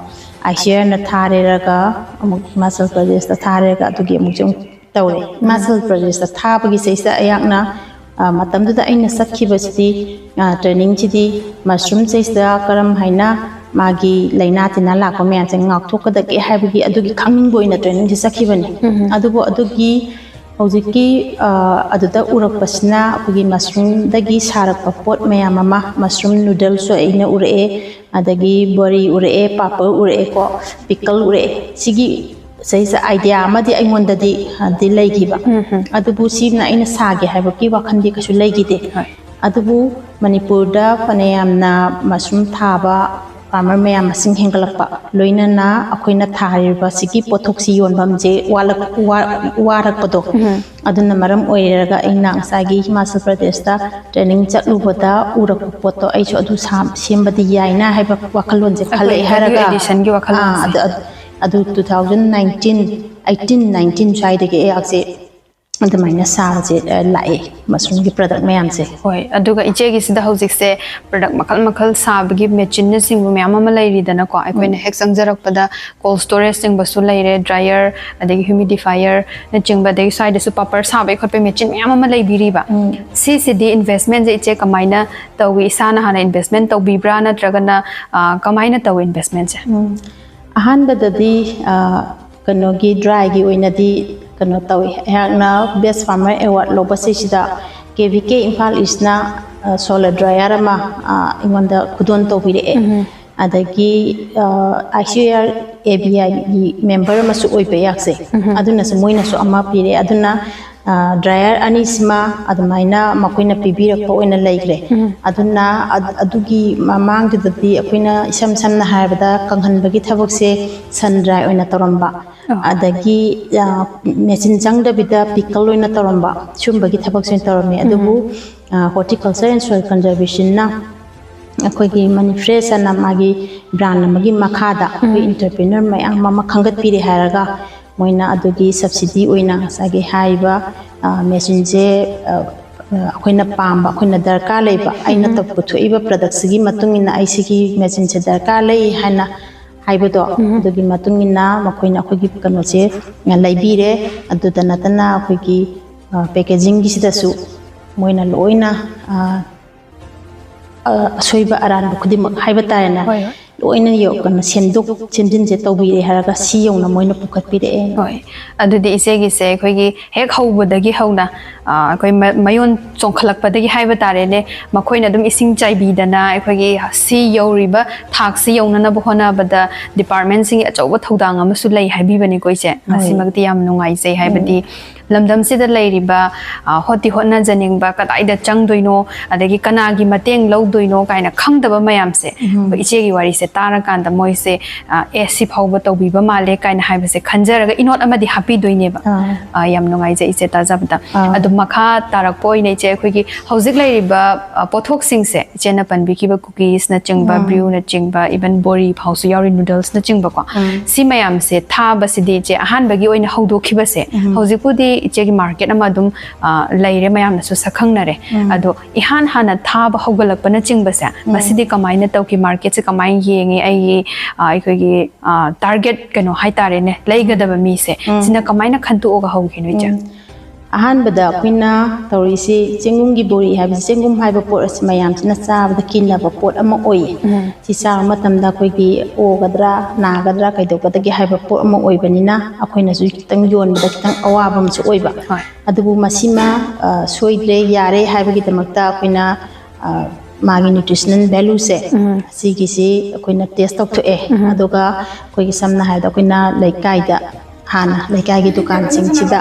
ꯑꯥꯏ ꯁꯤ ꯑꯥꯔꯅ ꯊꯥꯔꯦꯔꯒ ꯑꯃꯨꯛ ꯍꯤꯃꯥꯆꯜ ꯄ꯭ꯔꯗꯦꯁꯇ ꯊꯥꯔꯦꯔꯒ ꯑꯗꯨꯒꯤ ꯑꯃꯨꯛꯁꯨ ꯑꯃꯨꯛ ꯇꯧꯔꯦ꯫ ꯎꯝ꯫ ꯍꯤꯃꯥꯆꯜ ꯄ꯭ꯔꯗꯦꯁꯇ ꯊꯥꯕꯒꯤ ꯁꯤꯗꯩꯁꯤꯗ ꯑꯩꯍꯥꯛꯅ, ꯑ, ꯃꯇꯝꯗꯨꯗ ꯑꯩꯅ ꯆꯠꯈꯤꯕꯁꯤꯗꯤ, ꯑ, ꯇ꯭ꯔꯦꯅꯤꯡꯁꯤꯗꯤ ꯃꯁꯔꯨꯝ ꯁꯤꯗꯩꯁꯤꯗ ꯀꯔꯝ ꯍꯥꯏꯅ ꯃꯥꯒꯤ ꯂꯥꯏꯅꯥ ꯇꯤꯟꯅꯥ ꯂꯥꯛꯄ ꯃꯌꯥꯝꯁꯦ ꯉꯥꯛꯊꯣꯛꯀꯗꯒꯦ ꯍꯥꯏꯕꯒꯤ ꯑꯗꯨꯒꯤ ꯈꯪꯅꯤꯡꯕ ꯑꯣꯏꯅ ꯇ꯭ꯔꯦꯅꯤꯡꯁꯦ ꯆꯠꯈꯤꯕꯅꯤ꯫ ꯑꯗꯨꯕꯨ ꯑꯗꯨꯒꯤ ꯍꯧꯖꯤꯛꯀꯤ ꯑꯗꯨꯗ ꯎꯔꯛꯄꯁꯤꯅ ꯑꯩꯈꯣꯏꯒꯤ ꯃꯁꯔꯨꯝꯗꯒꯤ ꯁꯥꯔꯛꯄ ꯄꯣꯠ ꯃꯌꯥꯝ ꯑꯃ, ꯃꯁꯔꯨꯝ ꯅꯨꯗꯜꯁꯨ ꯑꯩꯅ ꯎꯔꯛꯑꯦ, ꯑꯗꯒꯤ ꯕꯣꯔꯤ ꯎꯔꯛꯑꯦ, ꯄꯥꯄꯔ ꯎꯔꯛꯑꯦꯀꯣ, ꯄꯤꯀꯜ ꯎꯔꯛꯑꯦ꯫ ꯁꯤꯒꯤ ꯁꯤꯁꯦ ꯑꯥꯏꯗꯤꯌꯥ ꯑꯃꯗꯤ ꯑꯩꯉꯣꯟꯗꯗꯤ ꯍꯥꯏꯗꯤ ꯂꯩꯈꯤꯕ꯫ ꯑꯗꯨꯕꯨ ꯁꯤꯅ ꯑꯩꯅ ꯁꯥꯒꯦ ꯍꯥꯏꯕꯒꯤ ꯋꯥꯈꯜꯗꯤ ꯀꯩꯁꯨ ꯂꯩꯈꯤꯗꯦ꯫ ꯑꯗꯨꯕꯨ ꯃꯅꯤꯄꯨꯔꯗ ꯐꯅꯌꯥꯝꯅ ꯃꯁꯔꯨꯝ ꯊꯥꯕ ꯐꯥꯔꯃꯔ ꯃꯌꯥꯝ ꯃꯁꯤꯡ ꯍꯦꯟꯒꯠꯂꯛꯄ, ꯂꯣꯏꯅꯅ ꯑꯩꯈꯣꯏꯅ ꯊꯥꯔꯤꯕ ꯁꯤꯒꯤ ꯄꯣꯠꯊꯣꯛꯁꯤ ꯌꯣꯟꯐꯝꯁꯦ ꯋꯥꯠꯂꯛ-, ꯋꯥ-, ꯋꯥꯔꯛꯄꯗꯣ, ꯑꯗꯨꯅ ꯃꯔꯝ ꯑꯣꯏꯔꯒ ꯑꯩꯅ ꯉꯁꯥꯏꯒꯤ ꯍꯤꯃꯥꯆꯜ ꯄ꯭ꯔꯗꯦꯁꯇ ꯇ꯭ꯔꯦꯅꯤꯡ ꯆꯠꯂꯨꯕꯗ ꯎꯔꯛꯄ ꯄꯣꯠꯇꯣ ꯑꯩꯁꯨ ꯑꯗꯨ ꯁꯥ-, ꯁꯦꯝꯕꯗꯤ ꯌꯥꯏꯅ ꯍꯥꯏꯕ ꯋꯥꯈꯜꯂꯣꯟꯁꯦ ꯈꯜꯂꯛꯑꯦ ꯍꯥꯏꯔꯒ, ꯑꯦꯗꯤꯁꯟꯒꯤ ꯋꯥꯈꯜꯂꯣꯟꯁꯦ꯫ ꯑꯥ, ꯑꯗꯨ, ꯑꯗꯨ, ꯑꯗꯨ two thousand nineteen, eighteen, nineteen ꯁ꯭ꯋꯥꯏꯗꯒꯤ ꯑꯩꯍꯥꯛꯁꯦ ꯑꯗꯨꯃꯥꯏꯅ ꯁꯥꯕꯁꯦ, ꯑ, ꯂꯥꯛꯑꯦ, ꯃꯁꯔꯨꯝꯒꯤ ꯄ꯭ꯔꯗꯛ ꯃꯌꯥꯝꯁꯦ꯫ ꯍꯣꯏ, ꯑꯗꯨꯒ ꯏꯆꯦꯒꯤꯁꯤꯗ ꯍꯧꯖꯤꯛꯁꯦ ꯄ꯭ꯔꯗꯛ ꯃꯈꯜ ꯃꯈꯜ ꯁꯥꯕꯒꯤ ꯃꯦꯆꯤꯟꯅꯆꯤꯡꯕ ꯃꯌꯥꯝ ꯑꯃ ꯂꯩꯔꯤꯗꯅꯀꯣ꯫ ꯑꯩꯈꯣꯏꯅ ꯍꯦꯛ ꯆꯪꯖꯔꯛꯄꯗ ꯀꯣꯜ ꯁ꯭ꯇꯣꯔꯦꯖ ꯆꯤꯡꯕꯁꯨ ꯂꯩꯔꯦ, ꯗ꯭ꯔꯥꯏꯌꯔ, ꯑꯗꯒꯤ ꯍ꯭ꯌꯨꯃꯤꯗꯤꯐꯥꯏꯌꯔꯅꯆꯤꯡꯕ, ꯑꯗꯒꯤ ꯁ꯭ꯋꯥꯏꯗꯁꯨ ꯄꯥꯄꯔ ꯁꯥꯕꯒꯤ ꯈꯣꯠꯄꯒꯤ ꯃꯦꯆꯤꯟ ꯃꯌꯥꯝ ꯑꯃ ꯂꯩꯕꯤꯔꯤꯕ꯫ ꯁꯤꯁꯤꯗꯤ ꯏꯟꯚꯦꯁꯃꯦꯟꯁꯦ ꯏꯆꯦ ꯀꯃꯥꯏꯅ ꯇꯧꯏ? ꯏꯁꯥꯅ ꯍꯥꯟꯅ ꯏꯟꯚꯦꯁꯃꯦꯟ ꯇꯧꯕꯤꯕ꯭ꯔꯥ, ꯅꯠꯇ꯭ꯔꯒꯅ, ꯑ, ꯀꯃꯥꯏꯅ ꯇꯧꯏ ꯏꯟꯚꯦꯁꯃꯦꯟꯁꯦ? ꯑꯍꯥꯟꯕꯗꯗꯤ, ꯑ, ꯀꯩꯅꯣꯒꯤ ꯗ꯭ꯔꯥꯏꯒꯤ ꯑꯣꯏꯅꯗꯤ ꯀꯩꯅꯣ ꯇꯧꯏ꯫ ꯑꯩꯍꯥꯛꯅ Best Farmer Award ꯂꯧꯕꯁꯤꯁꯤꯗ ꯀꯦ ꯚꯤ ꯀꯦ ꯏꯝꯐꯥꯜ ꯏꯁꯅ, ꯑ, ꯁꯣꯂꯔ ꯗ꯭ꯔꯥꯏꯌꯔ ꯑꯃ, ꯑ, ꯑꯩꯉꯣꯟꯗ ꯈꯨꯗꯣꯜ ꯇꯧꯕꯤꯔꯛꯑꯦ꯫ ꯑꯗꯒꯤ, ꯑ, I C R A B ꯑꯥꯏꯒꯤ ꯃꯦꯝꯕꯔ ꯑꯃꯁꯨ ꯑꯣꯏꯕ ꯑꯩꯍꯥꯛꯁꯦ꯫ ꯑꯗꯨꯅꯁꯨ, ꯃꯣꯏꯅꯁꯨ ꯑꯃ ꯄꯤꯔꯛꯑꯦ꯫ ꯑꯗꯨꯅ, ꯑ, ꯗ꯭ꯔꯥꯏꯌꯔ ꯑꯅꯤꯁꯤꯃ ꯑꯗꯨꯃꯥꯏꯅ ꯃꯈꯣꯏꯅ ꯄꯤꯕꯤꯔꯛꯄ ꯑꯣꯏꯅ ꯂꯩꯈ꯭ꯔꯦ꯫ ꯑꯗꯨꯅ ꯑ-, ꯑꯗꯨꯒꯤ ꯃꯃꯥꯡꯗꯨꯗꯗꯤ ꯑꯩꯈꯣꯏꯅ ꯏꯁꯝ ꯁꯝꯅ ꯍꯥꯏꯔꯕꯗ ꯀꯪꯍꯟꯕꯒꯤ ꯊꯕꯛꯁꯦ ꯁꯟ ꯗ꯭ꯔꯥꯏ ꯑꯣꯏꯅ ꯇꯧꯔꯝꯕ꯫ ꯑꯗꯒꯤ, ꯑ, ꯃꯦꯆꯤꯟ ꯆꯪꯗꯕꯤꯗ ꯄꯤꯀꯜ ꯑꯣꯏꯅ ꯇꯧꯔꯝꯕ, ꯁꯤꯒꯨꯝꯕꯒꯤ ꯊꯕꯛꯁꯦ ꯑꯣꯏꯅ ꯇꯧꯔꯝꯃꯦ꯫ ꯑꯗꯨꯕꯨ, ꯑ, Horticulture and Soil Conservationꯅ ꯑꯩꯈꯣꯏꯒꯤ ꯃꯅꯤ ꯐ꯭ꯔꯦꯁ ꯑꯅ ꯃꯥꯒꯤ ꯕ꯭ꯔꯥꯟ ꯑꯃꯒꯤ ꯃꯈꯥꯗ ꯑꯩꯈꯣꯏ ꯎꯝ꯫ Entrepreneur ꯃꯌꯥꯝ ꯑꯃ ꯈꯟꯒꯠꯄꯤꯔꯦ ꯍꯥꯏꯔꯒ ꯃꯣꯏꯅ ꯑꯗꯨꯒꯤ subsidy ꯑꯣꯏꯅ ꯉꯁꯥꯏꯒꯤ ꯍꯥꯏꯔꯤꯕ, ꯑ, ꯃꯦꯆꯤꯟꯁꯦ, ꯑ, ꯑ, ꯑꯩꯈꯣꯏꯅ ꯄꯥꯝꯕ, ꯑꯩꯈꯣꯏꯅ ꯗꯔꯀꯥꯔ ꯂꯩꯕ, ꯑꯩꯅ ꯎꯝ꯫ ꯇꯧ-, ꯄꯨꯊꯣꯛꯏꯕ productꯁꯤꯒꯤ ꯃꯇꯨꯡ ꯏꯟꯅ ꯑꯩ ꯁꯤꯒꯤ ꯃꯦꯆꯤꯟꯁꯦ ꯗꯔꯀꯥꯔ ꯂꯩ ꯍꯥꯏꯅ ꯍꯥꯏꯕꯗꯣ, ꯎꯝ꯫ ꯑꯗꯨꯒꯤ ꯃꯇꯨꯡ ꯏꯟꯅ ꯃꯈꯣꯏꯅ ꯑꯩꯈꯣꯏꯒꯤ ꯀꯩꯅꯣꯁꯦ, ꯑ, ꯂꯩꯕꯤꯔꯦ꯫ ꯑꯗꯨꯗ ꯅꯠꯇꯅ ꯑꯩꯈꯣꯏꯒꯤ, ꯑ, packagingꯒꯤꯁꯤꯗꯁꯨ ꯃꯣꯏꯅ ꯂꯣꯏꯅ, ꯑ, ꯑ, ꯑꯁꯣꯏꯕ ꯑꯔꯥꯟꯕ ꯈꯨꯗꯤꯡꯃꯛ ꯍꯥꯏꯕ ꯇꯥꯔꯦꯅꯦ꯫ ꯍꯣꯏ, ꯍꯣꯏ꯫ ꯂꯣꯏꯅ ꯌꯧ- ꯀꯩꯅꯣ ꯁꯦꯝꯗꯣꯛ ꯁꯦꯝꯖꯤꯟꯁꯦ ꯇꯧꯕꯤꯔꯦ ꯍꯥꯏꯔꯒ ꯁꯤ ꯌꯧꯅ ꯃꯣꯏꯅ ꯄꯨꯈꯠꯄꯤꯔꯛꯑꯦ꯫ ꯍꯣꯏ, ꯑꯗꯨꯗꯤ ꯏꯆꯦꯒꯤꯁꯦ ꯑꯩꯈꯣꯏꯒꯤ ꯍꯦꯛ ꯍꯧꯕꯗꯒꯤ ꯍꯧꯅ, ꯑ, ꯑꯩꯈꯣꯏ ꯃ- ꯃꯌꯣꯟ ꯆꯣꯡꯈꯠꯂꯛꯄꯗꯒꯤ ꯍꯥꯏꯕ ꯇꯥꯔꯦꯅꯦ, ꯃꯈꯣꯏꯅ ꯑꯗꯨꯝ ꯏꯁꯤꯡ ꯆꯥꯏꯕꯤꯗꯅ ꯑꯩꯈꯣꯏꯒꯤ ꯁꯤ ꯌꯧꯔꯤꯕ ꯊꯥꯛꯁꯤ ꯌꯧꯅꯅꯕ ꯍꯣꯠꯅꯕꯗ department ꯁꯤꯡꯒꯤ ꯑꯆꯧꯕ ꯊꯧꯗꯥꯡ ꯑꯃꯁꯨ ꯂꯩ ꯍꯥꯏꯕꯤꯕꯅꯤꯀꯣ ꯏꯆꯦ꯫ ꯃꯁꯤꯃꯛꯇꯤ ꯌꯥꯝ ꯅꯨꯡꯉꯥꯏꯖꯩ, ꯍꯥꯏꯕꯗꯤ ꯂꯝꯗꯝꯁꯤꯗ ꯂꯩꯔꯤꯕ, ꯑ, ꯍꯣꯠꯇꯤ ꯍꯣꯠꯅꯖꯅꯤꯡꯕ, ꯀꯗꯥꯏꯗ ꯆꯪꯗꯣꯏꯅꯣ, ꯑꯗꯒꯤ ꯀꯅꯥꯒꯤ ꯃꯇꯦꯡ ꯂꯧꯗꯣꯏꯅꯣ ꯀꯥꯏꯅ ꯈꯪꯗꯕ ꯃꯌꯥꯝꯁꯦ, ꯑꯩꯈꯣꯏ ꯏꯆꯦꯒꯤ ꯋꯥꯔꯤꯁꯦ ꯇꯥꯔꯀꯥꯟꯗ ꯃꯣꯏꯁꯦ, ꯑ, "ꯑꯦ, ꯁꯤ ꯐꯥꯎꯕ ꯇꯧꯕꯤꯕ ꯃꯥꯜꯂꯦ" ꯀꯥꯏꯅ ꯍꯥꯏꯕꯁꯦ ꯈꯟꯖꯔꯒ ꯏꯅꯣꯠ ꯑꯃꯗꯤ ꯍꯥꯞꯄꯤꯗꯣꯏꯅꯦꯕ꯫ ꯑꯥ꯫ ꯑ, ꯌꯥꯝ ꯅꯨꯡꯉꯥꯏꯖꯩ ꯏꯆꯦ ꯇꯥꯖꯕꯗ꯫ ꯑꯥ꯫ ꯑꯗꯨ ꯃꯈꯥ ꯇꯥꯔꯛꯄ ꯑꯣꯏꯅ ꯏꯆꯦ, ꯑꯩꯈꯣꯏꯒꯤ ꯍꯧꯖꯤꯛ ꯂꯩꯔꯤꯕ, ꯑ, ꯄꯣꯠꯊꯣꯛꯁꯤꯡꯁꯦ, ꯏꯆꯦꯅ ꯄꯟꯕꯤꯈꯤꯕ cookies ꯅꯆꯤꯡꯕ, brew ꯅꯆꯤꯡꯕ, even ꯕꯣꯔꯤ ꯐꯥꯎꯁꯨ ꯌꯥꯎꯔꯤ, noodles ꯅꯆꯤꯡꯕꯀꯣ꯫ ꯁꯤ ꯃꯌꯥꯝꯁꯦ ꯊꯥꯕꯁꯤꯗꯤ ꯏꯆꯦ ꯑꯍꯥꯟꯕꯒꯤ ꯑꯣꯏꯅ ꯍꯧꯗꯣꯛꯈꯤꯕꯁꯦ, ꯍꯧꯖꯤꯛꯄꯨꯗꯤ ꯏꯆꯦꯒꯤ market ꯑꯃ ꯑꯗꯨꯝ, ꯑ, ꯂꯩꯔꯦ, ꯃꯌꯥꯝꯅꯁꯨ ꯁꯛꯈꯪꯅꯔꯦ꯫ ꯑꯗꯣ ꯏꯍꯥꯟ ꯍꯥꯟꯅ ꯊꯥꯕ ꯍꯧꯒꯠꯂꯛꯄꯅꯆꯤꯡꯕꯁꯦ, ꯃꯁꯤꯗꯤ ꯀꯃꯥꯏꯅ ꯇꯧꯈꯤ? Market ꯁꯦ ꯀꯃꯥꯏꯅ ꯌꯦꯡꯉꯤ? ꯑꯩꯒꯤ, ꯑ, ꯑꯩꯈꯣꯏꯒꯤ, ꯑ, target ꯀꯩꯅꯣ ꯍꯥꯏꯇꯥꯔꯦꯅꯦ, ꯂꯩꯒꯗꯕ ꯃꯤꯁꯦ, ꯁꯤꯅ ꯀꯃꯥꯏꯅ ꯈꯟꯇꯣꯛꯑꯒ ꯍꯧꯈꯤꯅꯣ ꯏꯆꯦ? ꯑꯍꯥꯟꯕꯗ ꯑꯩꯈꯣꯏꯅ ꯇꯧꯔꯤꯁꯤ ꯆꯦꯡꯒꯨꯝꯒꯤ ꯕꯣꯔꯤ ꯍꯥꯏꯕꯁꯤ, ꯆꯦꯡꯒꯨꯝ ꯍꯥꯏꯕ ꯄꯣꯠ ꯑꯁꯤ ꯃꯌꯥꯝꯁꯤꯅ ꯆꯥꯕꯗ ꯀꯤꯅꯕ ꯄꯣꯠ ꯑꯃ ꯑꯣꯏꯌꯦ꯫ ꯁꯤ ꯆꯥꯕ ꯃꯇꯝꯗ ꯑꯩꯈꯣꯏꯒꯤ ꯑꯣꯒꯗ꯭ꯔꯥ, ꯅꯥꯒꯗ꯭ꯔꯥ, ꯀꯩꯗꯧꯒꯗꯒꯦ ꯍꯥꯏꯕ ꯄꯣꯠ ꯑꯃ ꯑꯣꯏꯕꯅꯤꯅ, ꯑꯩꯈꯣꯏꯅꯁꯨ ꯈꯤꯇꯪ ꯌꯣꯟꯕꯗ ꯈꯤꯇꯪ ꯑꯋꯥꯕ ꯑꯃꯁꯨ ꯑꯣꯏꯕ꯫ ꯍꯣꯏ꯫ ꯑꯗꯨꯕꯨ ꯃꯁꯤꯃ, ꯑ, ꯁꯣꯏꯗ꯭ꯔꯦ, ꯌꯥꯔꯦ ꯍꯥꯏꯕꯒꯤꯗꯃꯛꯇ ꯑꯩꯈꯣꯏꯅ, ꯑ, ꯃꯥꯒꯤ nutritional value ꯁꯦ, ꯑꯁꯤꯒꯤꯁꯤ ꯑꯩꯈꯣꯏꯅ test ꯇꯧꯊꯣꯛꯑꯦ꯫ ꯑꯗꯨꯒ ꯑꯩꯈꯣꯏꯒꯤ ꯁꯝꯅ ꯍꯥꯏꯔꯕꯗ ꯑꯩꯈꯣꯏꯅ ꯂꯩꯀꯥꯏꯗ ꯍꯥꯟꯅ, ꯂꯩꯀꯥꯏꯒꯤ ꯗꯨꯀꯥꯟꯁꯤꯡꯁꯤꯗ,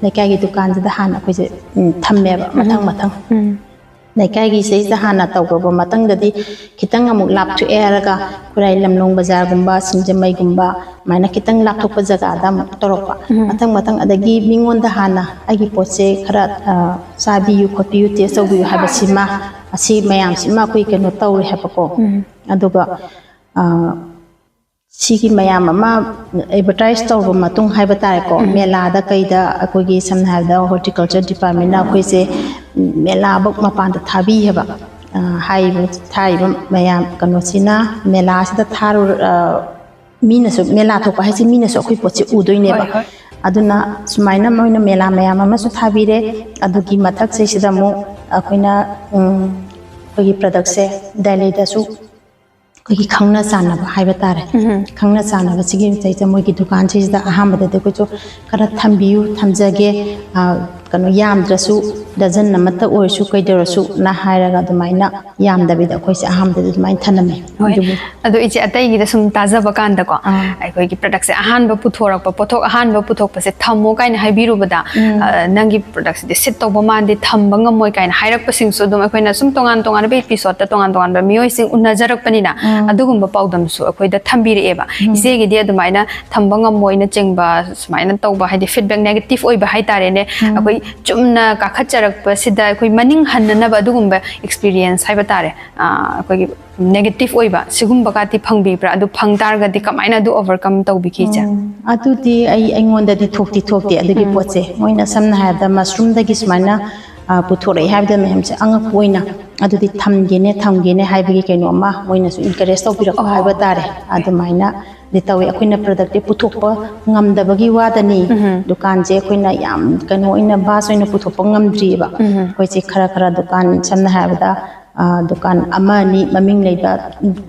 ꯂꯩꯀꯥꯏꯒꯤ ꯗꯨꯀꯥꯟꯁꯤꯗ ꯍꯥꯟꯅ ꯑꯩꯈꯣꯏꯁꯦ, ꯎꯝ, ꯊꯝꯃꯦꯕ, ꯃꯊꯪ ꯃꯊꯪ꯫ ꯂꯩꯀꯥꯏꯒꯤ ꯁꯤꯗꯩꯁꯤꯗ ꯍꯥꯟꯅ ꯇꯧꯈ꯭ꯔꯕ ꯃꯇꯨꯡꯗꯗꯤ ꯈꯤꯇꯪ ꯑꯃꯨꯛ ꯂꯥꯞꯊꯣꯛꯑꯦ ꯍꯥꯏꯔꯒ ꯈꯨꯔꯥꯏ ꯂꯝꯂꯣꯡ ꯕꯖꯥꯔꯒꯨꯝꯕ, ꯁꯤꯡꯖꯃꯩꯒꯨꯝꯕ, ꯑꯗꯨꯃꯥꯏꯅ ꯈꯤꯇꯪ ꯂꯥꯞꯊꯣꯛꯄ ꯖꯒꯥꯗ ꯑꯃꯨꯛ ꯇꯧꯔꯛꯄ꯫ ꯃꯊꯪ ꯃꯊꯪ, ꯑꯗꯒꯤ ꯃꯤꯉꯣꯟꯗ ꯍꯥꯟꯅ ꯑꯩꯒꯤ ꯄꯣꯠꯁꯦ ꯈꯔ, ꯑ, ꯆꯥꯕꯤꯌꯨ ꯈꯣꯠꯄꯤꯌꯨ, test ꯇꯧꯕꯤꯌꯨ ꯍꯥꯏꯕꯁꯤꯃ, ꯑꯁꯤ ꯃꯌꯥꯝꯁꯤꯃ ꯑꯩꯈꯣꯏ ꯀꯩꯅꯣ ꯇꯧꯔꯦ ꯍꯥꯏꯕꯀꯣ꯫ ꯑꯗꯨꯒ, ꯑ, ꯁꯤꯒꯤ ꯃꯌꯥꯝ ꯑꯃ advertise ꯇꯧꯔꯕ ꯃꯇꯨꯡ ꯍꯥꯏꯕ ꯇꯥꯔꯦꯀꯣ, ꯃꯦꯂꯥꯗ ꯀꯩꯗ ꯑꯩꯈꯣꯏꯒꯤ ꯁꯝꯅ ꯍꯥꯏꯔꯕꯗ horticulture department ꯅ ꯑꯩꯈꯣꯏꯁꯦ ꯃꯦꯂꯥꯕꯨꯛ ꯃꯄꯥꯟꯗ ꯊꯥꯕꯤ ꯍꯥꯏꯕ꯫ ꯑ, ꯍꯥꯏꯔꯤꯕ, ꯊꯥꯔꯤꯕ ꯃꯌꯥꯝ ꯀꯩꯅꯣꯁꯤꯅ ꯃꯦꯂꯥꯁꯤꯗ ꯊꯥꯔꯨ-, ꯑ, ꯃꯤꯅꯁꯨ, ꯃꯦꯂꯥ ꯊꯣꯛꯄ ꯍꯥꯏꯁꯦ ꯃꯤꯅꯁꯨ ꯑꯩꯈꯣꯏ ꯄꯣꯠꯁꯦ ꯎꯗꯣꯏꯅꯦꯕ꯫ ꯍꯣꯏ, ꯍꯣꯏ꯫ ꯑꯗꯨꯅ ꯁꯨꯃꯥꯏꯅ ꯃꯣꯏꯅ ꯃꯦꯂꯥ ꯃꯌꯥꯝ ꯑꯃꯁꯨ ꯊꯥꯕꯤꯔꯦ꯫ ꯑꯗꯨꯒꯤ ꯃꯊꯛꯁꯤꯗꯩꯁꯤꯗ ꯑꯃꯨꯛ ꯑꯩꯈꯣꯏꯅ, ꯎꯝ, ꯑꯩꯈꯣꯏꯒꯤ product ꯁꯦ ꯗꯦꯜꯂꯤꯗꯁꯨ ꯑꯩꯈꯣꯏꯒꯤ ꯈꯪꯅ ꯆꯥꯟꯅꯕ ꯍꯥꯏꯕ ꯇꯥꯔꯦ꯫ ꯎꯝ꯫ ꯈꯪꯅ ꯆꯥꯟꯅꯕꯁꯤꯒꯤ ꯃꯇꯩꯁꯤꯗ ꯃꯣꯏꯒꯤ ꯗꯨꯀꯥꯟꯁꯤꯗ ꯑꯍꯥꯟꯕꯗꯗꯤ ꯑꯩꯈꯣꯏꯁꯨ ꯈꯔ ꯊꯝꯕꯤꯌꯨ, ꯊꯝꯖꯒꯦ, ꯑ, ꯀꯩꯅꯣ, ꯌꯥꯝꯗ꯭ꯔꯁꯨ ꯗꯖꯟ ꯑꯃꯠꯇ ꯑꯣꯏꯔꯁꯨ ꯀꯩꯗꯧꯔꯁꯨꯅ ꯍꯥꯏꯔꯒ ꯑꯗꯨꯃꯥꯏꯅ ꯌꯥꯝꯗꯕꯤꯗ ꯑꯩꯈꯣꯏꯁꯦ ꯑꯍꯥꯟꯕꯗꯗꯤ ꯑꯗꯨꯃꯥꯏꯅ ꯊꯝꯂꯝꯃꯤ꯫ ꯍꯣꯏ꯫ ꯑꯗꯨꯕꯨ ꯑꯗꯣ ꯏꯆꯦ, ꯑꯇꯩꯒꯤꯗ ꯁꯨꯝ ꯇꯥꯖꯕ ꯀꯥꯟꯗꯀꯣ, ꯑꯥ꯫ ꯑꯩꯈꯣꯏꯒꯤ ꯄ꯭ꯔꯗꯛꯁꯦ ꯑꯍꯥꯟꯕ ꯄꯨꯊꯣꯔꯛꯄ, ꯄꯣꯠꯊꯣꯛ ꯑꯍꯥꯟꯕ ꯄꯨꯊꯣꯛꯄꯁꯦ ꯊꯝꯃꯣ ꯀꯥꯏꯅ ꯍꯥꯏꯕꯤꯔꯨꯕꯗ, ꯎꯝ꯫ ꯑ, ꯅꯪꯒꯤ ꯄ꯭ꯔꯗꯛꯁꯤꯗꯤ ꯁꯤꯠ ꯇꯧꯕ ꯃꯥꯟꯗꯦ, ꯊꯝꯕ ꯉꯝꯃꯣꯏ ꯀꯥꯏꯅ ꯍꯥꯏꯔꯛꯄꯁꯤꯡꯁꯨ ꯑꯗꯨꯝ ꯑꯩꯈꯣꯏꯅ ꯁꯨꯝ ꯇꯣꯉꯥꯟ ꯇꯣꯉꯥꯟꯕ ꯑꯦꯄꯤꯁꯣꯗꯇ ꯇꯣꯉꯥꯟ ꯇꯣꯉꯥꯟꯕ ꯃꯤꯑꯣꯏꯁꯤꯡ ꯎꯅꯖꯔꯛꯄꯅꯤꯅ, ꯎꯝ꯫ ꯑꯗꯨꯒꯨꯝꯕ ꯄꯥꯎꯗꯝꯁꯨ ꯑꯩꯈꯣꯏꯗ ꯊꯝꯕꯤꯔꯛꯑꯦꯕ꯫ ꯎꯝ꯫ ꯏꯆꯦꯒꯤꯗꯤ ꯑꯗꯨꯃꯥꯏꯅ ꯊꯝꯕ ꯉꯝꯃꯣꯏꯅꯆꯤꯡꯕ ꯁꯨꯃꯥꯏꯅ ꯇꯧꯕ, ꯍꯥꯏꯗꯤ ꯐꯤꯗꯕꯦꯛ ꯅꯦꯒꯦꯇꯤꯚ ꯑꯣꯏꯕ ꯍꯥꯏꯇꯥꯔꯦꯅꯦ, ꯎꯝ꯫ ꯑꯩꯈꯣꯏ ꯆꯨꯝꯅ ꯀꯥꯈꯠꯆꯔꯛꯄꯁꯤꯗ ꯑꯩꯈꯣꯏ ꯃꯅꯤꯡ ꯍꯟꯅꯅꯕ ꯑꯗꯨꯒꯨꯝꯕ ꯑꯦꯛꯁꯄꯤꯔꯤꯌꯦꯟꯁ ꯍꯥꯏꯕ ꯇꯥꯔꯦ, ꯑ, ꯑꯩꯈꯣꯏꯒꯤ ꯅꯦꯒꯦꯇꯤꯚ ꯑꯣꯏꯕ ꯁꯤꯒꯨꯝꯕꯒꯗꯤ ꯐꯪꯕꯤꯕ꯭ꯔꯥ? ꯑꯗꯨ ꯐꯪ ꯇꯥꯔꯒꯗꯤ ꯀꯃꯥꯏꯅ ꯑꯗꯨ ꯑꯣꯚꯔꯀꯝ ꯇꯧꯕꯤꯈꯤ, ꯏꯆꯦ? ꯎꯝ, ꯑꯗꯨꯗꯤ ꯑꯩ, ꯑꯩꯉꯣꯟꯗꯗꯤ ꯊꯣꯛꯇꯤ ꯊꯣꯛꯇꯦ ꯑꯗꯨꯒꯤ ꯎꯝ꯫ ꯄꯣꯠꯁꯦ꯫ ꯃꯣꯏꯅ ꯁꯝꯅ ꯍꯥꯏꯔꯕꯗ ꯃꯁꯔꯨꯝꯗꯒꯤ ꯁꯨꯃꯥꯏꯅ, ꯑ, ꯄꯨꯊꯣꯔꯛꯑꯦ ꯍꯥꯏꯕꯗ ꯃꯌꯥꯝꯁꯦ ꯑꯉꯛꯄ ꯑꯣꯏꯅ, ꯑꯗꯨꯗꯤ ꯊꯝꯒꯦꯅꯦ, ꯊꯝꯒꯦꯅꯦ ꯍꯥꯏꯕꯒꯤ ꯀꯩꯅꯣ ꯑꯃ ꯃꯣꯏꯅꯁꯨ ꯏꯟꯀꯔꯦꯖ ꯇꯧꯕꯤꯔꯛꯄ ꯑꯣ꯫ ꯍꯥꯏꯕ ꯇꯥꯔꯦ꯫ ꯑꯗꯨꯃꯥꯏꯅ ꯗꯤ ꯇꯧꯋꯦ꯫ ꯑꯩꯈꯣꯏꯅ ꯄ꯭ꯔꯗꯛꯇꯤ ꯄꯨꯊꯣꯛꯄ ꯉꯝꯗꯕꯒꯤ ꯋꯥꯗꯅꯤ꯫ ꯎꯝ꯫ ꯗꯨꯀꯥꯟꯁꯦ ꯑꯩꯈꯣꯏꯅ ꯌꯥꯝ ꯀꯩꯅꯣ ꯑꯣꯏꯅ ꯚꯥꯁ ꯑꯣꯏꯅ ꯄꯨꯊꯣꯛꯄ ꯉꯝꯗ꯭ꯔꯤꯑꯕ꯫ ꯎꯝ꯫ ꯑꯩꯈꯣꯏꯁꯦ ꯈꯔ ꯈꯔ ꯗꯨꯀꯥꯟ, ꯁꯝꯅ ꯍꯥꯏꯔꯕꯗ, ꯑ, ꯗꯨꯀꯥꯟ ꯑꯃ ꯑꯅꯤ ꯃꯃꯤꯡ ꯂꯩꯕ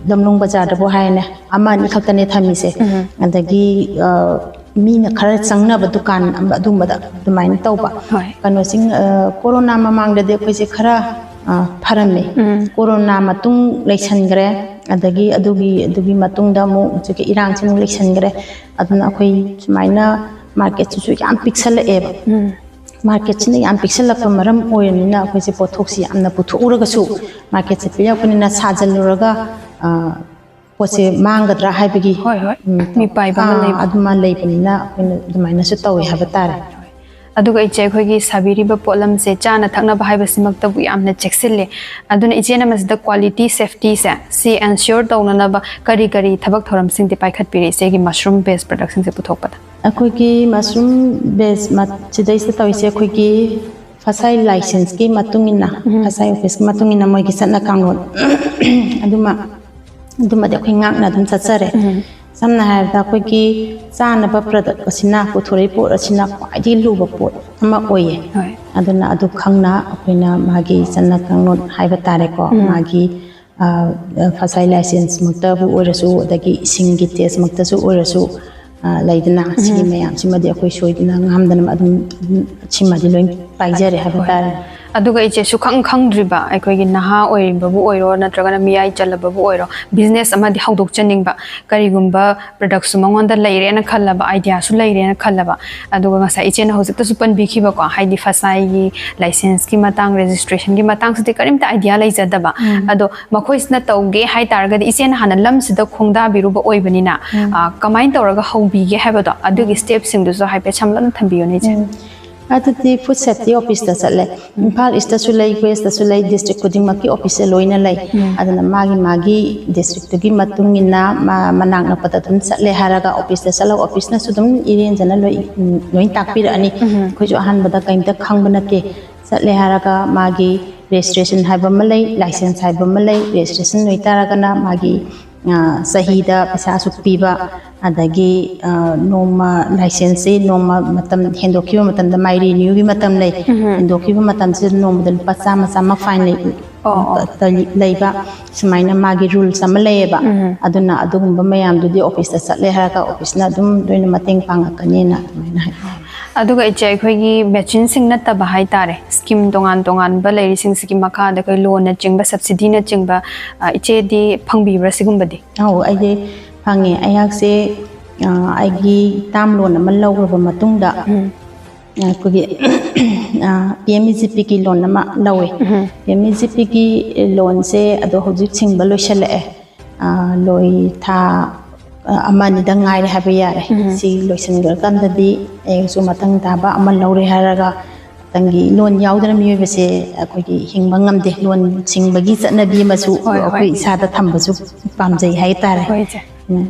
ꯂꯝꯂꯣꯡ ꯕꯖꯥꯔꯗꯕꯨ ꯍꯥꯏꯔꯅꯦ, ꯑꯃ ꯑꯅꯤ ꯈꯛꯇꯅꯦ ꯊꯝꯃꯤꯁꯦ꯫ ꯎꯝ꯫ ꯑꯗꯒꯤ, ꯑ, ꯃꯤꯅ ꯈꯔ ꯆꯪꯅꯕ ꯗꯨꯀꯥꯟ ꯑꯃ, ꯑꯗꯨꯝꯕꯗ ꯑꯗꯨꯃꯥꯏꯅ ꯇꯧꯕ꯫ ꯍꯣꯏ꯫ ꯀꯩꯅꯣꯁꯤꯡ, ꯑ, ꯀꯣꯔꯣꯅꯥ ꯃꯃꯥꯡꯗꯗꯤ ꯑꯩꯈꯣꯏꯁꯦ ꯈꯔ, ꯑ, ꯐꯔꯝꯃꯦ꯫ ꯎꯝ꯫ ꯀꯣꯔꯣꯅꯥ ꯃꯇꯨꯡ ꯂꯩꯁꯟꯈ꯭ꯔꯦ, ꯑꯗꯒꯤ ꯑꯗꯨꯒꯤ, ꯑꯗꯨꯒꯤ ꯃꯇꯨꯡꯗ ꯑꯃꯨꯛ ꯍꯧꯖꯤꯛꯀꯤ ꯏꯔꯥꯡꯁꯤ ꯑꯃꯨꯛ ꯂꯩꯁꯟꯈ꯭ꯔꯦ꯫ ꯑꯗꯨꯅ ꯑꯩꯈꯣꯏ ꯁꯨꯃꯥꯏꯅ ꯃꯥꯔꯀꯦꯠꯁꯤꯁꯨ ꯌꯥꯝ ꯄꯤꯛꯁꯜꯂꯛꯑꯦꯕ꯫ ꯎꯝ꯫ ꯃꯥꯔꯀꯦꯠꯁꯤꯅ ꯌꯥꯝ ꯄꯤꯛꯁꯜꯂꯛꯄ ꯃꯔꯝ ꯑꯣꯏꯔꯕꯅꯤꯅ ꯑꯩꯈꯣꯏꯁꯦ ꯄꯣꯠꯊꯣꯛꯁꯤ ꯌꯥꯝꯅ ꯄꯨꯊꯣꯛꯎꯔꯒꯁꯨ ꯃꯥꯔꯀꯦꯠꯁꯦ ꯄꯤꯛꯂꯛꯄꯅꯤꯅ ꯁꯥꯖꯜꯂꯨꯔꯒ, ꯑ, ꯄꯣꯠꯁꯦ ꯃꯥꯡꯒꯗ꯭ꯔꯥ ꯍꯥꯏꯕꯒꯤ, ꯍꯣꯏ, ꯍꯣꯏ꯫ ꯎꯝ, ꯃꯤꯄꯥꯏꯕ ꯑꯃ ꯑꯥ, ꯂꯩꯕ꯫ ꯑꯗꯨꯃ ꯂꯩꯕꯅꯤꯅ ꯑꯩꯈꯣꯏꯅ ꯑꯗꯨꯃꯥꯏꯅꯁꯨ ꯇꯧꯋꯦ ꯍꯥꯏꯕ ꯇꯥꯔꯦ꯫ ꯑꯗꯨꯒ ꯏꯆꯦ, ꯑꯩꯈꯣꯏꯒꯤ ꯁꯥꯕꯤꯔꯤꯕ ꯄꯣꯠꯂꯝꯁꯦ ꯆꯥꯅ ꯊꯛꯅꯕ ꯍꯥꯏꯕꯁꯤꯃꯛꯇꯕꯨ ꯌꯥꯝꯅ ꯆꯦꯛꯁꯤꯜꯂꯦ꯫ ꯑꯗꯨꯅ ꯏꯆꯦꯅ ꯃꯁꯤꯗ ꯀ꯭ꯋꯥꯂꯤꯇꯤ ꯁꯦꯐꯇꯤꯁꯦ ꯁꯤ ꯑꯦꯟꯁꯤꯌꯣꯔ ꯇꯧꯅꯅꯕ ꯀꯔꯤ ꯀꯔꯤ ꯊꯕꯛ ꯊꯧꯔꯝꯁꯤꯡꯗꯤ ꯄꯥꯏꯈꯠꯄꯤꯔꯤ ꯏꯆꯦꯒꯤ ꯃꯁꯔꯨꯝ ꯕꯦꯁ ꯄ꯭ꯔꯗꯛꯁꯤꯡꯁꯦ ꯄꯨꯊꯣꯛꯄꯗ? ꯑꯩꯈꯣꯏꯒꯤ ꯃꯁꯔꯨꯝ ꯕꯦꯁ ꯃ-, ꯁꯤꯗꯩꯁꯤꯗ ꯇꯧꯔꯤꯁꯦ ꯑꯩꯈꯣꯏꯒꯤ ꯐꯁꯥꯏ ꯂꯥꯏꯁꯦꯟꯁꯀꯤ ꯃꯇꯨꯡ ꯏꯟꯅ, ꯎꯝ꯫ ꯐꯁꯥꯏ ꯑꯣꯐꯤꯁꯀꯤ ꯃꯇꯨꯡ ꯏꯟꯅ ꯃꯣꯏꯒꯤ ꯆꯠꯅ ꯀꯥꯡꯂꯣꯟ ꯑꯗꯨꯃ, ꯑꯗꯨꯃꯗꯤ ꯑꯩꯈꯣꯏ ꯉꯥꯛꯅ ꯑꯗꯨꯝ ꯆꯠꯆꯔꯦ꯫ ꯎꯝ꯫ ꯁꯝꯅ ꯍꯥꯏꯔꯕꯗ ꯑꯩꯈꯣꯏꯒꯤ ꯆꯥꯅꯕ ꯄ꯭ꯔꯗꯛ ꯑꯁꯤꯅ, ꯄꯨꯊꯣꯔꯛꯏ ꯄꯣꯠ ꯑꯁꯤꯅ ꯈ꯭ꯋꯥꯏꯗꯒꯤ ꯂꯨꯕ ꯄꯣꯠ ꯑꯃ ꯑꯣꯏꯌꯦ꯫ ꯍꯣꯏ꯫ ꯑꯗꯨꯅ ꯑꯗꯨ ꯈꯪꯅ ꯑꯩꯈꯣꯏꯅ ꯃꯥꯒꯤ ꯆꯠꯅ ꯀꯥꯡꯂꯣꯟ ꯍꯥꯏꯕ ꯇꯥꯔꯦꯀꯣ, ꯎꯝ꯫ ꯃꯥꯒꯤ ꯐꯁꯥꯏ ꯂꯥꯏꯁꯦꯟꯁꯃꯛꯇꯕꯨ ꯑꯣꯏꯔꯁꯨ, ꯑꯗꯒꯤ ꯏꯁꯤꯡꯒꯤ ꯇꯦꯁꯃꯛꯇꯁꯨ ꯑꯣꯏꯔꯁꯨ, ꯑ, ꯂꯩꯗꯅ, ꯁꯤꯒꯤ ꯃꯌꯥꯝꯁꯤꯃꯗꯤ ꯑꯩꯈꯣꯏ ꯁꯣꯏꯗꯅ ꯉꯥꯝꯗꯅ ꯑꯗꯨꯝ, ꯎꯝ, ꯁꯤꯃꯗꯤ ꯂꯣꯏ ꯄꯥꯏꯖꯔꯦ ꯍꯥꯏꯕ ꯇꯥꯔꯦ꯫ ꯑꯗꯨꯒ ꯏꯆꯦ, ꯁꯨꯈꯪ ꯈꯪꯗ꯭ꯔꯤꯕ ꯑꯩꯈꯣꯏꯒꯤ ꯅꯍꯥ ꯑꯣꯏꯔꯤꯕꯕꯨ ꯑꯣꯏꯔꯣ ꯅꯠꯇ꯭ꯔꯒꯅ ꯃꯤꯌꯥꯏ ꯆꯜꯂꯕꯕꯨ ꯑꯣꯏꯔꯣ, ꯕꯤꯖꯤꯅꯦꯁ ꯑꯃꯗꯤ ꯍꯧꯗꯣꯛꯆꯅꯤꯡꯕ, ꯀꯔꯤꯒꯨꯝꯕ ꯄ꯭ꯔꯗꯛꯁꯨ ꯃꯉꯣꯟꯗ ꯂꯩꯔꯦꯅ ꯈꯜꯂꯕ, ꯑꯥꯏꯗꯤꯌꯥꯁꯨ ꯂꯩꯔꯦꯅ ꯈꯜꯂꯕ, ꯑꯗꯨꯒ ꯉꯁꯥꯏ ꯏꯆꯦꯅ ꯍꯧꯖꯤꯛꯇꯁꯨ ꯄꯟꯕꯤꯈꯤꯕꯀꯣ, ꯍꯥꯏꯗꯤ ꯐꯁꯥꯏꯒꯤ ꯂꯥꯏꯁꯦꯟꯁꯀꯤ ꯃꯇꯥꯡ, ꯔꯦꯖꯤꯁꯇ꯭ꯔꯦꯁꯟꯒꯤ ꯃꯇꯥꯡꯁꯤꯗꯤ ꯀꯔꯤꯝꯇ ꯑꯥꯏꯗꯤꯌꯥ ꯂꯩꯖꯗꯕ, ꯑꯗꯣ ꯃꯈꯣꯏꯁꯤꯅ ꯇꯧꯒꯦ ꯍꯥꯏꯇꯥꯔꯒꯗꯤ ꯏꯆꯦꯅ ꯍꯥꯟꯅ ꯂꯝꯁꯤꯗ ꯈꯣꯡꯗꯥꯕꯤꯔꯨꯕ ꯑꯣꯏꯕꯅꯤꯅ, ꯑ, ꯀꯃꯥꯏꯅ ꯇꯧꯔꯒ ꯍꯧꯕꯤꯒꯦ ꯍꯥꯏꯕꯗꯣ, ꯑꯗꯨꯒꯤ ꯁ꯭ꯇꯦꯞꯁꯤꯡꯗꯨꯁꯨ ꯍꯥꯏꯐꯦꯠ ꯁꯝꯂꯞꯅ ꯊꯝꯕꯤꯌꯨꯅꯦ ꯏꯆꯦ꯫ ꯎꯝ꯫ ꯑꯗꯨꯗꯤ ꯐꯨꯗ ꯁꯦꯐꯇꯤ ꯑꯣꯐꯤꯁꯇ ꯆꯠꯂꯦ꯫ ꯏꯝꯐꯥꯜ ꯏꯁꯇꯁꯨ ꯂꯩ, ꯋꯦꯁꯇꯁꯨ ꯂꯩ, ꯗꯤꯁꯇ꯭ꯔꯤꯛ ꯈꯨꯗꯤꯡꯃꯛꯀꯤ ꯑꯣꯐꯤꯁꯁꯦ ꯂꯣꯏꯅ ꯂꯩ꯫ ꯑꯗꯨꯅ ꯃꯥꯒꯤ ꯃꯥꯒꯤ ꯗꯤꯁꯇ꯭ꯔꯤꯛꯇꯨꯒꯤ ꯃꯇꯨꯡ ꯏꯟꯅ ꯃꯥ-, ꯃꯅꯥꯛ ꯅꯛꯄꯗ ꯑꯗꯨꯝ ꯆꯠꯂꯦ ꯍꯥꯏꯔꯒ ꯑꯣꯐꯤꯁꯇ ꯆꯠꯂꯒ ꯑꯣꯐꯤꯁꯅꯁꯨ ꯑꯗꯨꯝ ꯏꯔꯦꯟꯖꯅ ꯂꯣꯏ, ꯎꯝ, ꯂꯣꯏ ꯇꯥꯛꯄꯤꯔꯛꯑꯅꯤ꯫ ꯑꯩꯈꯣꯏꯁꯨ ꯑꯍꯥꯟꯕꯗ ꯀꯔꯤꯝꯇ ꯈꯪꯕ ꯅꯠꯇꯦ꯫ ꯆꯠꯂꯦ ꯍꯥꯏꯔꯒ ꯃꯥꯒꯤ ꯔꯦꯖꯤꯁꯇ꯭ꯔꯦꯁꯟ ꯍꯥꯏꯕ ꯑꯃ ꯂꯩ, ꯂꯥꯏꯁꯦꯟꯁ ꯍꯥꯏꯕ ꯑꯃ ꯂꯩ꯫ ꯔꯦꯖꯤꯁꯇ꯭ꯔꯦꯁꯟ ꯑꯣꯏꯇꯥꯔꯒꯅ ꯃꯥꯒꯤ, ꯑ, ꯆꯍꯤꯗ ꯄꯩꯁꯥ ꯑꯁꯨꯛ ꯄꯤꯕ, ꯑꯗꯒꯤ, ꯑ, ꯅꯣꯡꯃ ꯂꯥꯏꯁꯦꯟꯁꯁꯤ ꯅꯣꯡꯃ ꯃꯇꯝ ꯍꯦꯟꯗꯣꯛꯈꯤꯕ ꯃꯇꯝꯗ ꯃꯥꯏ ꯔꯤꯅ꯭ꯌꯨꯒꯤ ꯃꯇꯝ ꯂꯩ꯫ ꯍꯦꯟꯗꯣꯛꯈꯤꯕ ꯃꯇꯝꯁꯤꯗ ꯅꯣꯡꯃꯗ ꯂꯨꯄꯥ ꯆꯥꯝꯃ, ꯆꯥꯝꯃ ꯐꯥꯏꯟ ꯂꯩ-, ꯂꯩꯕ, ꯁꯨꯃꯥꯏꯅ ꯃꯥꯒꯤ ꯔꯨꯜꯁ ꯑꯃ ꯂꯩꯌꯦꯕ꯫ ꯑꯗꯨꯅ ꯑꯗꯨꯒꯨꯝꯕ ꯃꯌꯥꯝꯗꯨꯗꯤ ꯑꯣꯐꯤꯁꯇ ꯆꯠꯂꯦ ꯍꯥꯏꯔꯒ ꯑꯣꯐꯤꯁꯅ ꯑꯗꯨꯝ ꯂꯣꯏꯅ ꯃꯇꯦꯡ ꯄꯥꯡꯉꯛꯀꯅꯤꯅ ꯑꯗꯨꯃꯥꯏꯅ ꯍꯥꯏ꯫ ꯑꯗꯨꯒ ꯏꯆꯦ, ꯑꯩꯈꯣꯏꯒꯤ ꯃꯦꯆꯤꯟꯁꯤꯡ ꯅꯠꯇꯕ ꯍꯥꯏꯇꯥꯔꯦ, ꯁ꯭ꯀꯤꯝ ꯇꯣꯉꯥꯟ ꯇꯣꯉꯥꯟꯕ ꯂꯩꯔꯤꯁꯤꯡꯁꯤꯒꯤ ꯃꯈꯥꯗ ꯑꯩꯈꯣꯏ ꯂꯣꯟꯅꯆꯤꯡꯕ, ꯁꯕꯁꯤꯗꯤꯅꯆꯤꯡꯕ, ꯑ, ꯏꯆꯦꯗꯤ ꯐꯪꯕꯤꯕ꯭ꯔꯥ ꯁꯤꯒꯨꯝꯕꯗꯤ? ꯑꯧ, ꯑꯩꯗꯤ ꯐꯪꯉꯦ꯫ ꯑꯩꯍꯥꯛꯁꯦ, ꯑ, ꯑꯩꯒꯤ ꯇꯥꯔꯝ ꯂꯣꯟ ꯑꯃ ꯂꯧꯔꯕ ꯃꯇꯨꯡꯗ, ꯑꯩꯈꯣꯏꯒꯤ, ꯑ, ꯄꯤ ꯑꯦꯝ ꯏ ꯖꯤ ꯄꯤꯒꯤ ꯂꯣꯟ ꯑꯃ ꯂꯧꯋꯦ꯫ ꯄꯤ ꯑꯦꯝ ꯏ ꯖꯤ ꯄꯤꯒꯤ ꯂꯣꯟꯁꯦ ꯑꯗꯣ ꯍꯧꯖꯤꯛ ꯁꯤꯡꯕ ꯂꯣꯏꯁꯤꯜꯂꯛꯑꯦ꯫ ꯑ, ꯂꯣꯏ ꯊꯥ, ꯑ, ꯑꯃ ꯑꯅꯤꯗ ꯉꯥꯏꯔꯦ ꯍꯥꯏꯕ ꯌꯥꯔꯦ꯫ ꯁꯤ ꯂꯣꯏꯁꯤꯟꯈ꯭ꯔꯀꯥꯟꯗꯗꯤ ꯑꯩꯁꯨ ꯃꯊꯪ ꯇꯥꯕ ꯑꯃ ꯂꯧꯔꯦ ꯍꯥꯏꯔꯒ ꯃꯊꯪꯒꯤ ꯂꯣꯟ ꯌꯥꯎꯗꯅ ꯃꯤꯑꯣꯏꯕꯁꯦ ꯑꯩꯈꯣꯏꯒꯤ ꯍꯤꯡꯕ ꯉꯝꯗꯦ꯫ ꯂꯣꯟ ꯁꯤꯡꯕꯒꯤ ꯆꯠꯅꯕꯤ ꯑꯃꯁꯨ ꯍꯣꯏ, ꯍꯣꯏ꯫ ꯑꯩꯈꯣꯏ ꯏꯁꯥꯗ ꯊꯝꯕꯁꯨ ꯄꯥꯝꯖꯩ ꯍꯥꯏꯇꯥꯔꯦ꯫ ꯍꯣꯏ, ꯏꯆꯦ꯫ ꯎꯝ꯫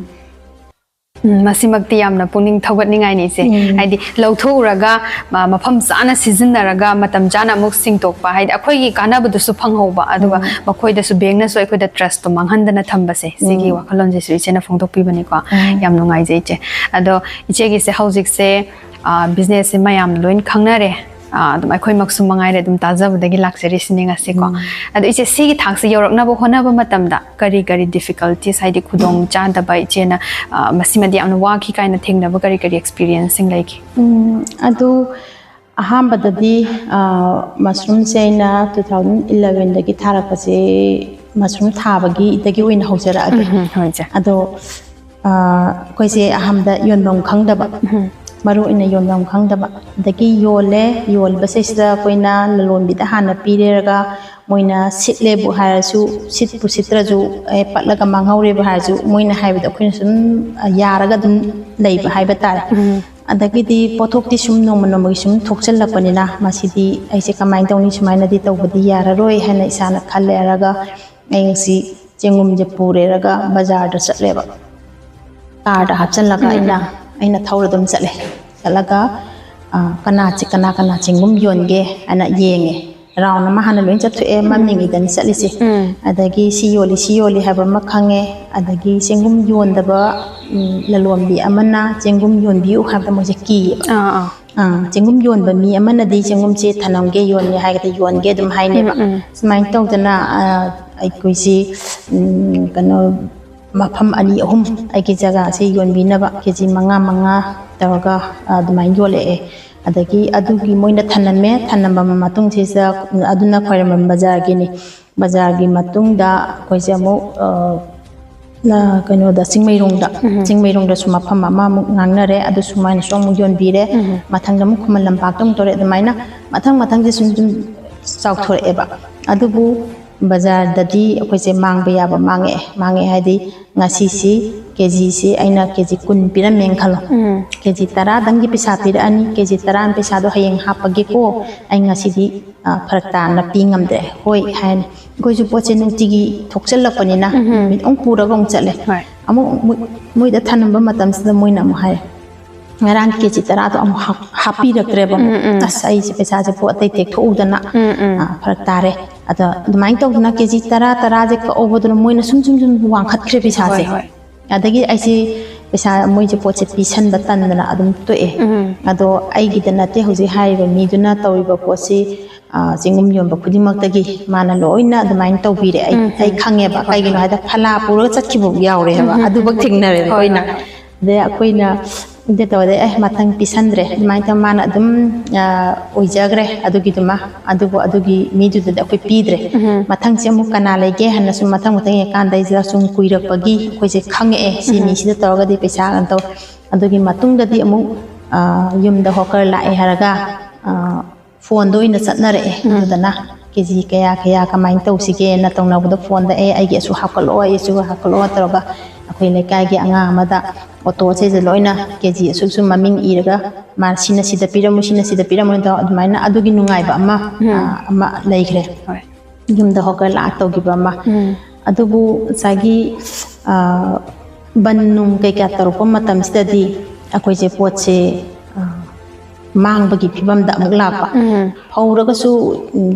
ꯎꯝ, ꯃꯁꯤꯃꯛꯇꯤ ꯌꯥꯝꯅ ꯄꯨꯛꯅꯤꯡ ꯊꯧꯒꯠꯅꯤꯡꯉꯥꯏꯅꯤ, ꯏꯆꯦ꯫ ꯍꯥꯏꯗꯤ ꯂꯧꯊꯣꯛꯎꯔꯒ, ꯃ-, ꯃꯐꯝ ꯆꯥꯅ ꯁꯤꯖꯤꯟꯅꯔꯒ ꯃꯇꯝ ꯆꯥꯅ ꯑꯃꯨꯛ ꯁꯤꯡꯇꯣꯛꯄ, ꯍꯥꯏꯗꯤ ꯑꯩꯈꯣꯏꯒꯤ ꯀꯥꯟꯅꯕꯗꯨꯁꯨ ꯐꯪꯍꯧꯕ, ꯑꯗꯨꯒ ꯃꯈꯣꯏꯗꯁꯨ, ꯕꯦꯡꯅꯁꯨ ꯑꯩꯈꯣꯏꯗ ꯇ꯭ꯔꯁꯇꯣ ꯃꯥꯡꯍꯟꯗꯅ ꯊꯝꯕꯁꯦ, ꯁꯤꯒꯤ ꯋꯥꯈꯜꯂꯣꯟꯁꯤꯁꯨ ꯏꯆꯦꯅ ꯐꯣꯡꯗꯣꯛꯄꯤꯕꯅꯤꯀꯣ꯫ ꯌꯥꯝ ꯅꯨꯡꯉꯥꯏꯖꯩ, ꯏꯆꯦ꯫ ꯑꯗꯣ ꯏꯆꯦꯒꯤꯁꯦ ꯍꯧꯖꯤꯛꯁꯦ, ꯑ, ꯕꯤꯖꯤꯅꯦꯁꯁꯦ ꯃꯌꯥꯝꯅ ꯂꯣꯏꯅ ꯈꯪꯅꯔꯦ꯫ ꯑꯥ, ꯑꯗꯨꯝ ꯑꯩꯈꯣꯏꯃꯛꯁꯨ ꯃꯉꯥꯏꯔꯦ ꯑꯗꯨꯝ ꯇꯥꯖꯕꯗꯒꯤ ꯂꯥꯛꯆꯔꯤꯁꯤꯅꯦ ꯉꯁꯤꯀꯣ꯫ ꯑꯗꯣ ꯏꯆꯦ, ꯁꯤꯒꯤ ꯊꯥꯛꯁꯦ ꯌꯧꯔꯛꯅꯕ ꯍꯣꯠꯅꯕ ꯃꯇꯝꯗ ꯀꯔꯤ ꯀꯔꯤ difficulties, ꯍꯥꯏꯗꯤ ꯈꯨꯗꯣꯡ ꯆꯥꯗꯕ, ꯏꯆꯦꯅ, ꯑꯥ, ꯃꯁꯤꯃꯗꯤ ꯌꯥꯝꯅ ꯋꯥꯈꯤ ꯀꯥꯏꯅ ꯊꯦꯡꯅꯕ ꯀꯔꯤ ꯀꯔꯤ experienceꯁꯤꯡ ꯂꯩꯒꯦ? ꯎꯝ, ꯑꯗꯨ ꯑꯍꯥꯟꯕꯗꯗꯤ, ꯑꯥ, mushroomꯁꯦ ꯑꯩꯅ two thousand elevenꯗꯒꯤ ꯊꯥꯔꯛꯄꯁꯦ mushroom ꯊꯥꯕꯒꯤꯗꯒꯤ ꯑꯣꯏꯅ ꯍꯧꯖꯔꯛꯑꯒꯦ꯫ ꯎꯝ, ꯍꯣꯏ, ꯏꯆꯦ꯫ ꯑꯗꯣ, ꯑꯥ, ꯑꯩꯈꯣꯏꯁꯦ ꯑꯍꯥꯟꯕꯗ ꯌꯣꯟꯐꯝ ꯈꯪꯗꯕ, ꯃꯔꯨ ꯑꯣꯏꯅ ꯌꯣꯟꯐꯝ ꯈꯪꯗꯕ, ꯑꯗꯒꯤ ꯌꯣꯜꯂꯦ, ꯌꯣꯟꯕꯁꯤꯗꯩꯁꯤꯗ ꯑꯩꯈꯣꯏꯅ ꯂꯂꯣꯟꯕꯤꯗ ꯍꯥꯟꯅ ꯄꯤꯔꯦꯔꯒ ꯃꯣꯏꯅ ꯁꯤꯠꯂꯦꯕꯨ ꯍꯥꯏꯔꯁꯨ, ꯁꯤꯠꯄꯨ ꯁꯤꯠꯇ꯭ꯔꯁꯨ, ꯑꯦ, ꯄꯠꯂꯒ ꯃꯥꯡꯍꯧꯔꯦꯕꯨ ꯍꯥꯏꯔꯁꯨ, ꯃꯣꯏꯅ ꯍꯥꯏꯕꯗꯣ ꯑꯩꯈꯣꯏꯅ ꯁꯨꯝ, ꯑ, ꯌꯥꯔꯒ ꯑꯗꯨꯝ ꯂꯩꯕ ꯍꯥꯏꯕ ꯇꯥꯔꯦ꯫ ꯑꯗꯒꯤꯗꯤ ꯄꯣꯠꯊꯣꯛꯇꯤ ꯁꯨꯝ ꯅꯣꯡꯃ ꯅꯣꯡꯃꯒꯤ ꯁꯨꯝ ꯊꯣꯛꯆꯜꯂꯛꯄꯅꯤꯅ, ꯃꯁꯤꯗꯤ ꯑꯩꯁꯦ ꯀꯃꯥꯏꯅ ꯇꯧꯅꯤ, ꯁꯨꯃꯥꯏꯅꯗꯤ ꯇꯧꯕꯗꯤ ꯌꯥꯔꯔꯣꯏ ꯍꯥꯏꯅ ꯏꯁꯥꯅ ꯈꯜꯂꯦꯔꯒ, ꯑꯩ ꯉꯁꯤ ꯆꯦꯡꯒꯨꯝꯁꯦ ꯄꯨꯔꯦꯔꯒ ꯕꯖꯥꯔꯗ ꯆꯠꯂꯦꯕ꯫ ꯀꯥꯔꯗ ꯍꯥꯞꯆꯜꯂꯒ ꯑꯩꯅ, ꯑꯩꯅ ꯊꯧꯔ ꯑꯗꯨꯝ ꯆꯠꯂꯦ꯫ ꯆꯠꯂꯒ, ꯑ, ꯀꯅꯥ ꯆꯦ-, ꯀꯅꯥ ꯀꯅꯥ ꯆꯦꯡꯒꯨꯝ ꯌꯣꯟꯒꯦ ꯍꯥꯏꯅ ꯌꯦꯡꯉꯦ꯫ Round ꯑꯃ ꯍꯥꯟꯅ ꯂꯣꯏ ꯆꯠꯊꯣꯛꯑꯦ, ꯃꯃꯤꯡꯒꯤꯗꯅꯤ ꯆꯠꯂꯤꯁꯦ꯫ ꯑꯗꯒꯤ ꯁꯤ ꯌꯣꯜꯂꯤ, ꯁꯤ ꯌꯣꯜꯂꯤ ꯍꯥꯏꯕ ꯑꯃ ꯈꯪꯉꯦ꯫ ꯑꯗꯒꯤ ꯆꯦꯡꯒꯨꯝ ꯌꯣꯟꯗꯕ, ꯎꯝ, ꯂꯂꯣꯟꯕꯤ ꯑꯃꯅ ꯆꯦꯡꯒꯨꯝ ꯌꯣꯟꯕꯤꯌꯨ ꯍꯥꯏꯕꯗ ꯃꯣꯏꯁꯦ ꯀꯤꯌꯦꯕ꯫ ꯑꯥ, ꯑꯥ꯫ ꯑꯥ, ꯆꯦꯡꯒꯨꯝ ꯌꯣꯟꯕ ꯃꯤ ꯑꯃꯅꯗꯤ ꯆꯦꯡꯒꯨꯝꯁꯦ ꯊꯅꯝꯒꯦ, ꯌꯣꯟꯒꯦ ꯍꯥꯏꯔꯒꯗꯤ ꯌꯣꯟꯒꯦ ꯑꯗꯨꯝ ꯍꯥꯏꯅꯦꯕ꯫ ꯁꯨꯃꯥꯏꯅ ꯇꯧꯗꯅ, ꯑ, ꯑꯩꯈꯣꯏꯁꯤ, ꯎꯝ, ꯀꯩꯅꯣ, ꯃꯐꯝ ꯑꯅꯤ ꯑꯍꯨꯝ ꯑꯩꯒꯤ ꯖꯒꯥꯁꯤ ꯌꯣꯟꯕꯤꯅꯕ ꯀꯦ ꯖꯤ ꯃꯉꯥ ꯃꯉꯥ ꯇꯧꯔꯒ, ꯑ, ꯑꯗꯨꯃꯥꯏꯅ ꯌꯣꯜꯂꯛꯑꯦ꯫ ꯑꯗꯒꯤ ꯑꯗꯨꯒꯤ ꯃꯣꯏꯅ ꯊꯅꯝꯃꯦ, ꯊꯅꯝꯃꯕ ꯃꯇꯨꯡꯁꯤꯗ ꯑꯗꯨꯅ ꯈ꯭ꯋꯥꯏꯔꯝꯕꯟ ꯕꯖꯥꯔꯒꯤꯅꯤ꯫ ꯕꯖꯥꯔꯒꯤ ꯃꯇꯨꯡꯗ ꯑꯩꯈꯣꯏꯁꯦ ꯑꯃꯨꯛ, ꯑ, ꯅ-, ꯀꯩꯅꯣꯗ, ꯆꯤꯡꯃꯩꯔꯣꯡꯗ, ꯆꯤꯡꯃꯩꯔꯣꯡꯗꯁꯨ ꯃꯐꯝ ꯑꯃꯃꯨꯛ ꯉꯥꯡꯅꯔꯦ, ꯑꯗꯨ ꯁꯨꯃꯥꯏꯅꯁꯨ ꯑꯃꯨꯛ ꯌꯣꯟꯕꯤꯔꯦ꯫ ꯃꯊꯪꯗ ꯑꯃꯨꯛ ꯈꯨꯃꯟ ꯂꯝꯄꯥꯛꯇ ꯑꯃꯨꯛ ꯇꯧꯔꯦ꯫ ꯑꯗꯨꯃꯥꯏꯅ ꯃꯊꯪ ꯃꯊꯪꯁꯦ ꯁꯨꯝ ꯁꯨꯝ ꯆꯥꯎꯊꯣꯔꯛꯑꯦꯕ꯫ ꯑꯗꯨꯕꯨ ꯕꯖꯥꯔꯗꯗꯤ ꯑꯩꯈꯣꯏꯁꯦ ꯃꯥꯡꯕ ꯌꯥꯕ ꯃꯥꯡꯉꯛꯑꯦ꯫ ꯃꯥꯡꯉꯛꯑꯦ ꯍꯥꯏꯗꯤ, ꯉꯁꯤꯁꯤ ꯀꯦ ꯖꯤꯁꯤ ꯑꯩꯅ ꯀꯦ ꯖꯤ ꯀꯨꯟ ꯄꯤꯔꯝꯃꯦꯅ ꯈꯜꯂꯣ꯫ ꯀꯦ ꯖꯤ ꯇꯔꯥꯗꯪꯒꯤ ꯄꯩꯁꯥ ꯄꯤꯔꯛꯑꯅꯤ, ꯀꯦ ꯖꯤ ꯇꯔꯥ ꯄꯩꯁꯥꯗꯣ ꯍꯌꯦꯡ ꯍꯥꯞꯄꯒꯦꯀꯣ, ꯑꯩ ꯉꯁꯤꯗꯤ, ꯑ, ꯐꯔꯛ ꯇꯥꯅ ꯄꯤ ꯉꯝꯗ꯭ꯔꯦ꯫ ꯍꯣꯏ ꯍꯥꯏꯅꯤ꯫ ꯑꯩꯈꯣꯏꯁꯨ ꯄꯣꯠꯁꯦ ꯅꯨꯡꯇꯤꯒꯤ ꯊꯣꯛꯆꯜꯂꯛꯄꯅꯤꯅ, ꯅꯨꯃꯤꯠ ꯑꯃꯨꯛ ꯄꯨꯔꯒ ꯑꯃꯨꯛ ꯆꯠꯂꯦ꯫ ꯍꯣꯏ꯫ ꯑꯃꯨꯛ ꯃꯣꯏ-, ꯃꯣꯏꯗ ꯊꯅꯝꯕ ꯃꯇꯝꯁꯤꯗ ꯃꯣꯏꯅ ꯑꯃꯨꯛ ꯍꯥꯏ, "ꯉꯔꯥꯡ ꯀꯦ ꯖꯤ ꯇꯔꯥꯗꯣ ꯑꯃꯨꯛ ꯍꯥꯞ-, ꯍꯥꯞꯄꯤꯔꯛꯇ꯭ꯔꯦꯕ ꯑꯃꯨꯛ꯫ ꯑꯁ, ꯑꯩꯁꯦ ꯄꯩꯁꯥꯁꯦ ꯄꯣꯠ ꯑꯇꯩ ꯇꯦꯛꯊꯣꯛꯎꯗꯅ, ꯑ, ꯐꯔꯛ ꯇꯥꯔꯦ"꯫ ꯑꯗ ꯑꯗꯨꯃꯥꯏꯅ ꯇꯧꯗꯅ ꯀꯦ ꯖꯤ ꯇꯔꯥ, ꯇꯔꯥꯁꯦ ꯀꯛꯍꯧꯕꯗꯨꯅ ꯃꯣꯏꯅ ꯁꯨꯝ, ꯁꯨꯝ, ꯁꯨꯝ ꯋꯥꯡꯈꯠꯈ꯭ꯔꯦ ꯄꯩꯁꯥꯁꯦ꯫ ꯍꯣꯏ, ꯍꯣꯏ꯫ ꯑꯗꯒꯤ ꯑꯩꯁꯦ ꯄꯩꯁꯥ ꯃꯣꯏꯁꯦ ꯄꯣꯠꯁꯦ ꯄꯤꯁꯟꯕ ꯇꯟꯗꯅ ꯑꯗꯨꯝ ꯇꯣꯛꯑꯦ꯫ ꯑꯗꯣ ꯑꯩꯒꯤꯗ ꯅꯠꯇꯦ, ꯍꯧꯖꯤꯛ ꯍꯥꯏꯔꯤꯕ ꯃꯤꯗꯨꯅ ꯇꯧꯔꯤꯕ ꯄꯣꯠꯁꯤ, ꯑ, ꯆꯦꯡꯒꯨꯝ ꯌꯣꯟꯕ ꯈꯨꯗꯤꯡꯃꯛꯇꯒꯤ ꯃꯥꯅ ꯂꯣꯏꯅ ꯑꯗꯨꯃꯥꯏꯅ ꯇꯧꯕꯤꯔꯦ꯫ ꯑꯩ, ꯎꯝ, ꯎꯝ꯫ ꯑꯩ ꯈꯪꯉꯦꯕ꯫ ꯍꯣꯏ, ꯀꯩꯒꯤꯅꯣ ꯍꯣꯏ꯫ ꯍꯥꯏꯗ ꯐꯂꯥ ꯄꯨꯔꯒ ꯆꯠꯈꯤꯕ ꯌꯥꯎꯔꯦ ꯍꯥꯏꯕ꯫ ꯎꯝ, ꯎꯝ, ꯎꯝ꯫ ꯑꯗꯨꯐꯧ ꯊꯦꯡꯅꯔꯦꯕ ꯍꯣꯏ, ꯑꯩꯈꯣꯏꯅ꯫ ꯍꯣꯏ, ꯍꯣꯏ꯫ ꯑꯗꯩ ꯑꯩꯈꯣꯏꯅ ꯑꯗꯨ ꯇꯧꯔꯗꯤ, "ꯑꯦ, ꯃꯊꯪ ꯄꯤꯁꯟꯗ꯭ꯔꯦ" ꯑꯗꯨꯃꯥꯏꯅ ꯇꯧꯔ ꯃꯥꯅ ꯑꯗꯨꯝ, ꯑ, ꯑꯣꯏꯖꯈ꯭ꯔꯦ ꯑꯗꯨꯒꯤꯗꯨꯃ꯫ ꯑꯗꯨꯕꯨ ꯑꯗꯨꯒꯤ ꯃꯤꯗꯨꯗꯗꯤ ꯑꯩꯈꯣꯏ ꯄꯤꯗ꯭ꯔꯦ꯫ ꯎꯝ꯫ ꯃꯊꯪꯁꯦ ꯑꯃꯨꯛ ꯀꯅꯥ ꯂꯩꯒꯦ ꯍꯥꯏꯅ ꯁꯨꯝ ꯃꯊꯪ ꯃꯊꯪ ꯌꯦꯡꯉꯀꯥꯟꯗꯩꯁꯤꯗ ꯁꯨꯝ ꯀꯨꯏꯔꯛꯄꯒꯤ ꯑꯩꯈꯣꯏꯁꯦ ꯈꯪꯉꯛꯑꯦ, ꯁꯤ ꯎꯝ꯫ ꯃꯤꯁꯤꯗ ꯇꯧꯔꯒꯗꯤ ꯄꯩꯁꯥ ꯀꯩꯅꯣ ꯇꯧ꯫ ꯑꯗꯨꯒꯤ ꯃꯇꯨꯡꯗꯗꯤ ꯑꯃꯨꯛ, ꯑ, ꯌꯨꯝꯗ ꯍꯣꯀꯔ ꯂꯥꯛꯑꯦ ꯍꯥꯏꯔꯒ, ꯑ, ꯐꯣꯟꯗ ꯑꯣꯏꯅ ꯆꯠꯅꯔꯛꯑꯦ꯫ ꯎꯝ꯫ ꯑꯗꯨꯗꯅ ꯀꯦ ꯖꯤ ꯀꯌꯥ ꯀꯌꯥ ꯀꯃꯥꯏꯅ ꯇꯧꯁꯤꯒꯦꯅ ꯇꯧꯅꯕꯗꯣ, ꯐꯣꯟꯗ, "ꯑꯦ, ꯑꯩꯒꯤ ꯑꯁꯨꯛ ꯍꯥꯞꯀꯠꯂꯛꯑꯣ, ꯑꯩ ꯑꯁꯨꯛ ꯍꯥꯞꯀꯠꯂꯛꯑꯣ" ꯇꯧꯔꯒ ꯑꯩꯈꯣꯏ ꯂꯩꯀꯥꯏꯒꯤ ꯑꯉꯥꯡ ꯑꯃꯗ ꯑꯣꯇꯣꯁꯤꯗ ꯂꯣꯏꯅ ꯀꯦ ꯖꯤ ꯑꯁꯨꯛꯁꯨ ꯃꯃꯤꯡ ꯏꯔꯒ, ꯃꯥ ꯁꯤꯅ ꯁꯤꯗ ꯄꯤꯔꯝꯃꯨ, ꯁꯤꯅ ꯁꯤꯗ ꯄꯤꯔꯝꯃꯨ ꯇꯧꯔ, ꯑꯗꯨꯃꯥꯏꯅ ꯑꯗꯨꯒꯤ ꯅꯨꯡꯉꯥꯏꯕ ꯑꯃ, ꯎꯝ꯫ ꯑ, ꯑꯃ ꯂꯩꯈ꯭ꯔꯦ꯫ ꯍꯣꯏ꯫ ꯌꯨꯝꯗ ꯍꯣꯀꯔ ꯂꯥꯛꯑ ꯇꯧꯈꯤꯕ ꯑꯃ꯫ ꯎꯝ꯫ ꯑꯗꯨꯕꯨ ꯉꯁꯥꯏꯒꯤ, ꯑ, ꯕꯟ ꯅꯨꯡ ꯀꯩꯀꯥ ꯇꯧꯔꯛꯄ ꯃꯇꯝꯁꯤꯗꯗꯤ ꯑꯩꯈꯣꯏꯁꯦ ꯄꯣꯠꯁꯦ, ꯑ, ꯃꯥꯡꯕꯒꯤ ꯐꯤꯕꯝꯗ ꯑꯃꯨꯛ ꯂꯥꯛꯄ꯫ ꯎꯝ꯫ ꯐꯧꯔꯒꯁꯨ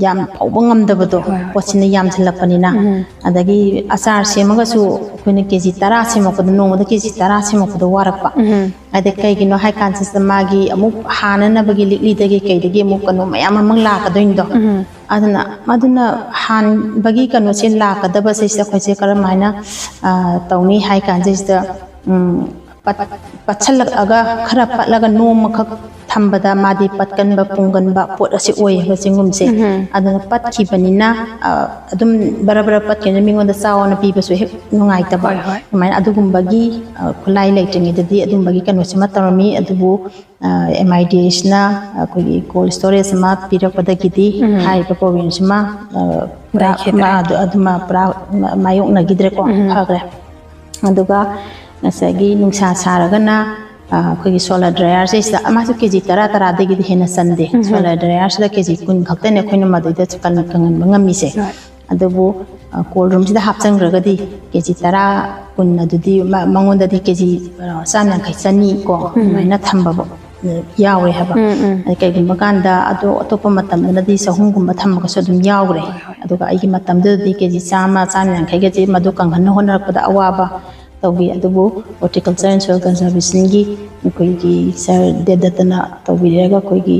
ꯌꯥꯝ ꯐꯧꯕ ꯉꯝꯗꯕꯗꯣ, ꯍꯣꯏ, ꯍꯣꯏ꯫ ꯄꯣꯠꯁꯤꯅ ꯌꯥꯝꯁꯤꯜꯂꯛꯄꯅꯤꯅ꯫ ꯎꯝ꯫ ꯑꯗꯒꯤ ꯑꯆꯥꯔ ꯁꯦꯝꯃꯒꯁꯨ ꯑꯩꯈꯣꯏꯅ ꯀꯦ ꯖꯤ ꯇꯔꯥ ꯁꯦꯝꯃꯛꯄꯗ, ꯅꯣꯡꯃꯗ ꯀꯦ ꯖꯤ ꯇꯔꯥ ꯁꯦꯝꯃꯛꯄꯗ ꯋꯥꯔꯛꯄ꯫ ꯎꯝ꯫ ꯑꯗꯩ ꯀꯩꯒꯤꯅꯣ ꯍꯥꯏ ꯀꯥꯟꯁꯤꯗ ꯃꯥꯒꯤ ꯑꯃꯨꯛ ꯍꯥꯟꯅꯅꯕꯒꯤ ꯂꯤꯛꯂꯤꯗꯒꯤ ꯀꯩꯗꯒꯤ ꯑꯃꯨꯛ ꯀꯩꯅꯣ ꯃꯌꯥꯝ ꯑꯃ ꯂꯥꯛꯀꯗꯣꯏꯅꯤꯗꯣ꯫ ꯎꯝ꯫ ꯑꯗꯨꯅ, ꯑꯗꯨꯅ ꯍꯥꯟꯕꯒꯤ ꯀꯩꯅꯣꯁꯦ ꯂꯥꯛꯀꯗꯕꯁꯦ ꯁꯤꯗ ꯑꯩꯈꯣꯏꯁꯦ ꯀꯔꯝ ꯍꯥꯏꯅ, ꯑ, ꯇꯧꯅꯤ ꯍꯥꯏ ꯀꯥꯟꯁꯤꯗ, ꯎꯝ, ꯄꯠ-, ꯄꯠꯁꯜꯂꯛꯑꯒ ꯈꯔ ꯄꯠꯂꯒ ꯅꯣꯡꯃꯈꯛ ꯊꯝꯕꯗ ꯃꯥꯗꯤ ꯄꯠꯀꯟꯕ ꯄꯨꯡꯒꯟꯕ ꯄꯣꯠ ꯑꯁꯤ ꯑꯣꯏꯌꯦꯕ ꯆꯦꯡꯒꯨꯝꯁꯦ꯫ ꯎꯝ꯫ ꯑꯗꯨꯅ ꯄꯠꯈꯤꯕꯅꯤꯅ, ꯑ, ꯑꯗꯨꯝ ꯕꯔ ꯕꯔ ꯄꯠꯈꯤꯕꯅꯤꯅ ꯃꯤꯉꯣꯟꯗ ꯆꯥꯎꯅ ꯄꯤꯕꯁꯨ ꯍꯦꯛ ꯅꯨꯡꯉꯥꯏꯇꯕ꯫ ꯍꯣꯏ, ꯍꯣꯏ꯫ ꯑꯗꯨꯃꯥꯏꯅ ꯑꯗꯨꯒꯨꯝꯕꯒꯤ, ꯑ, ꯈꯨꯠꯂꯥꯏ ꯂꯩꯇ꯭ꯔꯤꯉꯩꯗꯗꯤ ꯑꯗꯨꯝꯕꯒꯤ ꯀꯩꯅꯣꯁꯤꯃ ꯇꯧꯔꯝꯃꯤ꯫ ꯑꯗꯨꯕꯨ, ꯑ, ꯑꯦꯝ ꯑꯥꯏ ꯗꯤ ꯑꯦꯁꯅ ꯑꯩꯈꯣꯏꯒꯤ ꯀꯣꯜ ꯁ꯭ꯇꯣꯔꯦꯖ ꯑꯃ ꯄꯤꯔꯛꯄꯗꯒꯤꯗꯤ ꯎꯝ꯫ ꯍꯥꯏꯔꯤꯕ ꯄ꯭ꯔꯣꯕ꯭ꯂꯦꯝꯁꯤꯃ, ꯑ, ꯄꯨꯔꯥ ꯂꯩꯈꯤꯗ꯭ꯔꯦ꯫ ꯃ-, ꯑꯗꯨ, ꯑꯗꯨꯃ ꯄꯨꯔꯥ ꯃ-, ꯃꯥꯌꯣꯛꯅꯈꯤꯗ꯭ꯔꯦꯀꯣ, ꯎꯝ꯫ ꯐꯈ꯭ꯔꯦ꯫ ꯑꯗꯨꯒ ꯉꯁꯥꯏꯒꯤ ꯅꯨꯡꯁꯥ ꯁꯥꯔꯒꯅ, ꯑ, ꯑꯩꯈꯣꯏꯒꯤ ꯁꯣꯂꯔ ꯗ꯭ꯔꯥꯏꯌꯔꯁꯤꯗ, ꯃꯥꯁꯨ ꯀꯦ ꯖꯤ ꯇꯔꯥ, ꯇꯔꯥꯗꯒꯤꯗꯤ ꯍꯦꯟꯅ ꯆꯟꯗꯦ꯫ ꯎꯝ꯫ ꯁꯣꯂꯔ ꯗ꯭ꯔꯥꯏꯌꯔꯁꯤꯗ ꯀꯦ ꯖꯤ ꯀꯨꯟ ꯈꯛꯇꯅꯦ ꯑꯩꯈꯣꯏꯅ ꯃꯗꯨꯗꯩꯗ ꯀꯟ-, ꯀꯪꯍꯟꯕ ꯉꯝꯃꯤꯁꯦ꯫ ꯍꯣꯏ꯫ ꯑꯗꯨꯕꯨ, ꯑ, ꯀꯣꯜ ꯔꯨꯝꯁꯤꯗ ꯍꯥꯞꯆꯟꯈ꯭ꯔꯒꯗꯤ ꯀꯦ ꯖꯤ ꯇꯔꯥ, ꯀꯨꯟ ꯑꯗꯨꯗꯤ ꯃ-, ꯃꯉꯣꯟꯗꯗꯤ ꯀꯦ ꯖꯤ, ꯑ, ꯆꯥꯝ ꯌꯥꯡꯈꯩ, ꯆꯅꯤ ꯀꯣ, ꯎꯝ꯫ ꯑꯗꯨꯃꯥꯏꯅ ꯊꯝꯕ, ꯑ, ꯌꯥꯎꯔꯦ ꯍꯥꯏꯕ꯫ ꯎꯝ, ꯎꯝ꯫ ꯑꯗ ꯀꯩꯒꯨꯝꯕ ꯀꯥꯟꯗ ꯑꯗꯣ ꯑꯇꯣꯞꯄ ꯃꯇꯝꯗꯅꯗꯤ ꯆꯍꯨꯝꯒꯨꯝꯕ ꯊꯝꯃꯒꯁꯨ ꯑꯗꯨꯝ ꯌꯥꯎꯈ꯭ꯔꯦ꯫ ꯍꯣꯏ, ꯍꯣꯏ꯫ ꯑꯗꯨꯒ ꯑꯩꯒꯤ ꯃꯇꯝꯗꯨꯗꯗꯤ ꯀꯦ ꯖꯤ ꯆꯥꯝꯃ, ꯆꯥꯝ ꯌꯥꯡꯈꯩꯒꯁꯦ ꯃꯗꯨ ꯀꯪꯍꯟꯅ ꯍꯣꯠꯅꯔꯛꯄꯗ ꯑꯋꯥꯕ ꯇꯧꯕꯤ꯫ ꯑꯗꯨꯕꯨ Horticulture and Soil Conservationꯒꯤ ꯑꯩꯈꯣꯏꯒꯤ ꯁꯥꯔ ꯗꯦꯗꯠꯇꯅ ꯇꯧꯕꯤꯔꯒ ꯑꯩꯈꯣꯏꯒꯤ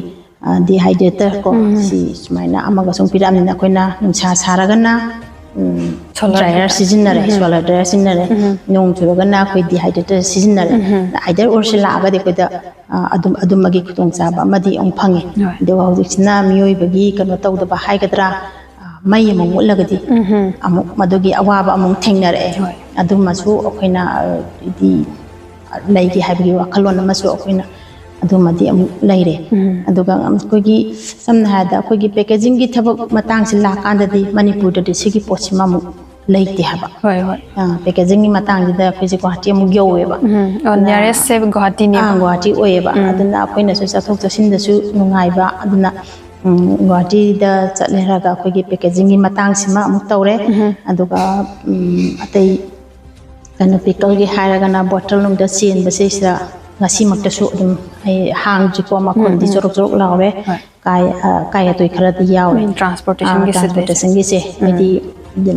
ꯗꯤꯍꯥꯏꯗ꯭ꯔꯦꯇꯔ ꯀꯣ, ꯎꯝ꯫ ꯁꯤ ꯁꯨꯃꯥꯏꯅ ꯑꯃꯒ ꯁꯨꯝ ꯄꯤꯔꯛꯑꯕꯅꯤꯅ ꯑꯩꯈꯣꯏꯅ ꯅꯨꯡꯁꯥ ꯁꯥꯔꯒꯅ, ꯎꯝ, Solar dryer dryer꯫ ꯁꯤꯖꯤꯟꯅꯔꯦ, ꯎꯝ꯫ Solar dryer ꯁꯤꯖꯤꯟꯅꯔꯦ꯫ ꯎꯝ꯫ ꯅꯣꯡ ꯆꯨꯔꯒꯅ ꯑꯩꯈꯣꯏ ꯗꯤꯍꯥꯏꯗ꯭ꯔꯦꯇꯔ ꯁꯤꯖꯤꯟꯅꯔꯦ꯫ ꯎꯝ꯫ Either or ꯁꯤ ꯂꯥꯛꯑꯒꯗꯤ ꯑꯩꯈꯣꯏꯗ, ꯑ, ꯑꯗꯨꯝ, ꯑꯗꯨꯝꯕꯒꯤ ꯈꯨꯗꯣꯡꯆꯥꯕ ꯑꯃꯗꯤ ꯑꯃꯨꯛ ꯐꯪꯉꯦ꯫ ꯍꯣꯏ꯫ ꯑꯗꯨꯒ ꯍꯧꯖꯤꯛꯁꯤꯅ ꯃꯤꯑꯣꯏꯕꯒꯤ ꯀꯩꯅꯣ ꯇꯧꯗꯕ ꯍꯥꯏꯒꯗ꯭ꯔꯥ, ꯑ, ꯃꯩ ꯑꯃꯨꯛ ꯃꯨꯠꯂꯒꯗꯤ ꯎꯝ꯫ ꯑꯃꯨꯛ ꯃꯗꯨꯒꯤ ꯑꯋꯥꯕ ꯑꯃꯨꯛ ꯊꯦꯡꯅꯔꯛꯑꯦ꯫ ꯍꯣꯏ꯫ ꯑꯗꯨꯃꯁꯨ ꯑꯩꯈꯣꯏꯅ, ꯑ, ꯍꯥꯏꯗꯤ ꯂꯩꯒꯦ ꯍꯥꯏꯕꯒꯤ ꯋꯥꯈꯜꯂꯣꯟ ꯑꯃꯁꯨ ꯑꯩꯈꯣꯏꯅ ꯑꯗꯨꯃꯗꯤ ꯑꯃꯨꯛ ꯂꯩꯔꯦ꯫ ꯎꯝ꯫ ꯑꯗꯨꯒ ꯑꯩꯈꯣꯏꯒꯤ ꯁꯝꯅ ꯍꯥꯏꯔꯕꯗ ꯑꯩꯈꯣꯏꯒꯤ packagingꯒꯤ ꯊꯕꯛ ꯃꯇꯥꯡꯁꯤ ꯂꯥꯛꯀꯥꯟꯗꯗꯤ ꯃꯅꯤꯄꯨꯔꯗꯗꯤ ꯁꯤꯒꯤ ꯄꯣꯠꯁꯤꯃ ꯑꯃꯨꯛ ꯂꯩꯇꯦ ꯍꯥꯏꯕ꯫ ꯍꯣꯏ, ꯍꯣꯏ꯫ ꯑ, packagingꯒꯤ ꯃꯇꯥꯡꯁꯤꯗ ꯑꯩꯈꯣꯏꯁꯦ ꯒꯨꯍꯥꯇꯤ ꯑꯃꯨꯛ ꯌꯧꯋꯦꯕ꯫ ꯎꯝ꯫ ꯑꯣ, ꯑꯗꯨꯅ nearestꯁꯦ ꯒꯨꯍꯥꯇꯤꯅꯦꯕ꯫ ꯑꯥ, ꯒꯨꯍꯥꯇꯤ ꯑꯣꯏꯌꯦꯕ꯫ ꯎꯝ꯫ ꯑꯗꯨꯅ ꯑꯩꯈꯣꯏꯅꯁꯨ ꯆꯠꯊꯣꯛ ꯆꯠꯁꯤꯟꯗꯁꯨ ꯅꯨꯡꯉꯥꯏꯕ꯫ ꯑꯗꯨꯅ, ꯎꯝ, ꯒꯨꯍꯥꯇꯤꯗ ꯆꯠꯂꯦ ꯍꯥꯏꯔꯒ ꯑꯩꯈꯣꯏꯒꯤ packagingꯒꯤ ꯃꯇꯥꯡꯁꯤꯃ ꯑꯃꯨꯛ ꯇꯧꯔꯦ꯫ ꯎꯝ꯫ ꯑꯗꯨꯒ, ꯎꯝ, ꯑꯇꯩ ꯀꯩꯅꯣ, pickleꯒꯤ ꯍꯥꯏꯔꯒꯅ bottle ꯅꯨꯡꯗ ꯆꯦꯟꯕꯁꯤꯗꯩꯁꯤꯗ ꯉꯁꯤꯃꯛꯇꯁꯨ ꯑꯗꯨꯝ ꯑꯩ ꯍꯥꯡꯗ꯭ꯔꯤꯀꯣ, ꯃꯈꯣꯟꯗꯤ ꯎꯝ, ꯎꯝ꯫ ꯆꯣꯔꯣꯛ ꯆꯣꯔꯣꯛ ꯂꯥꯎꯔꯦ꯫ ꯍꯣꯏ꯫ ꯀꯥꯏ, ꯑ, ꯀꯥꯏ ꯑꯇꯣꯏ ꯈꯔꯗꯤ ꯌꯥꯎꯔꯦ꯫ ꯎꯝ, transportationꯒꯤꯁꯤꯗꯤ꯫ ꯑ, transportationꯒꯤꯁꯦ, ꯎꯝ꯫ ꯍꯥꯏꯗꯤ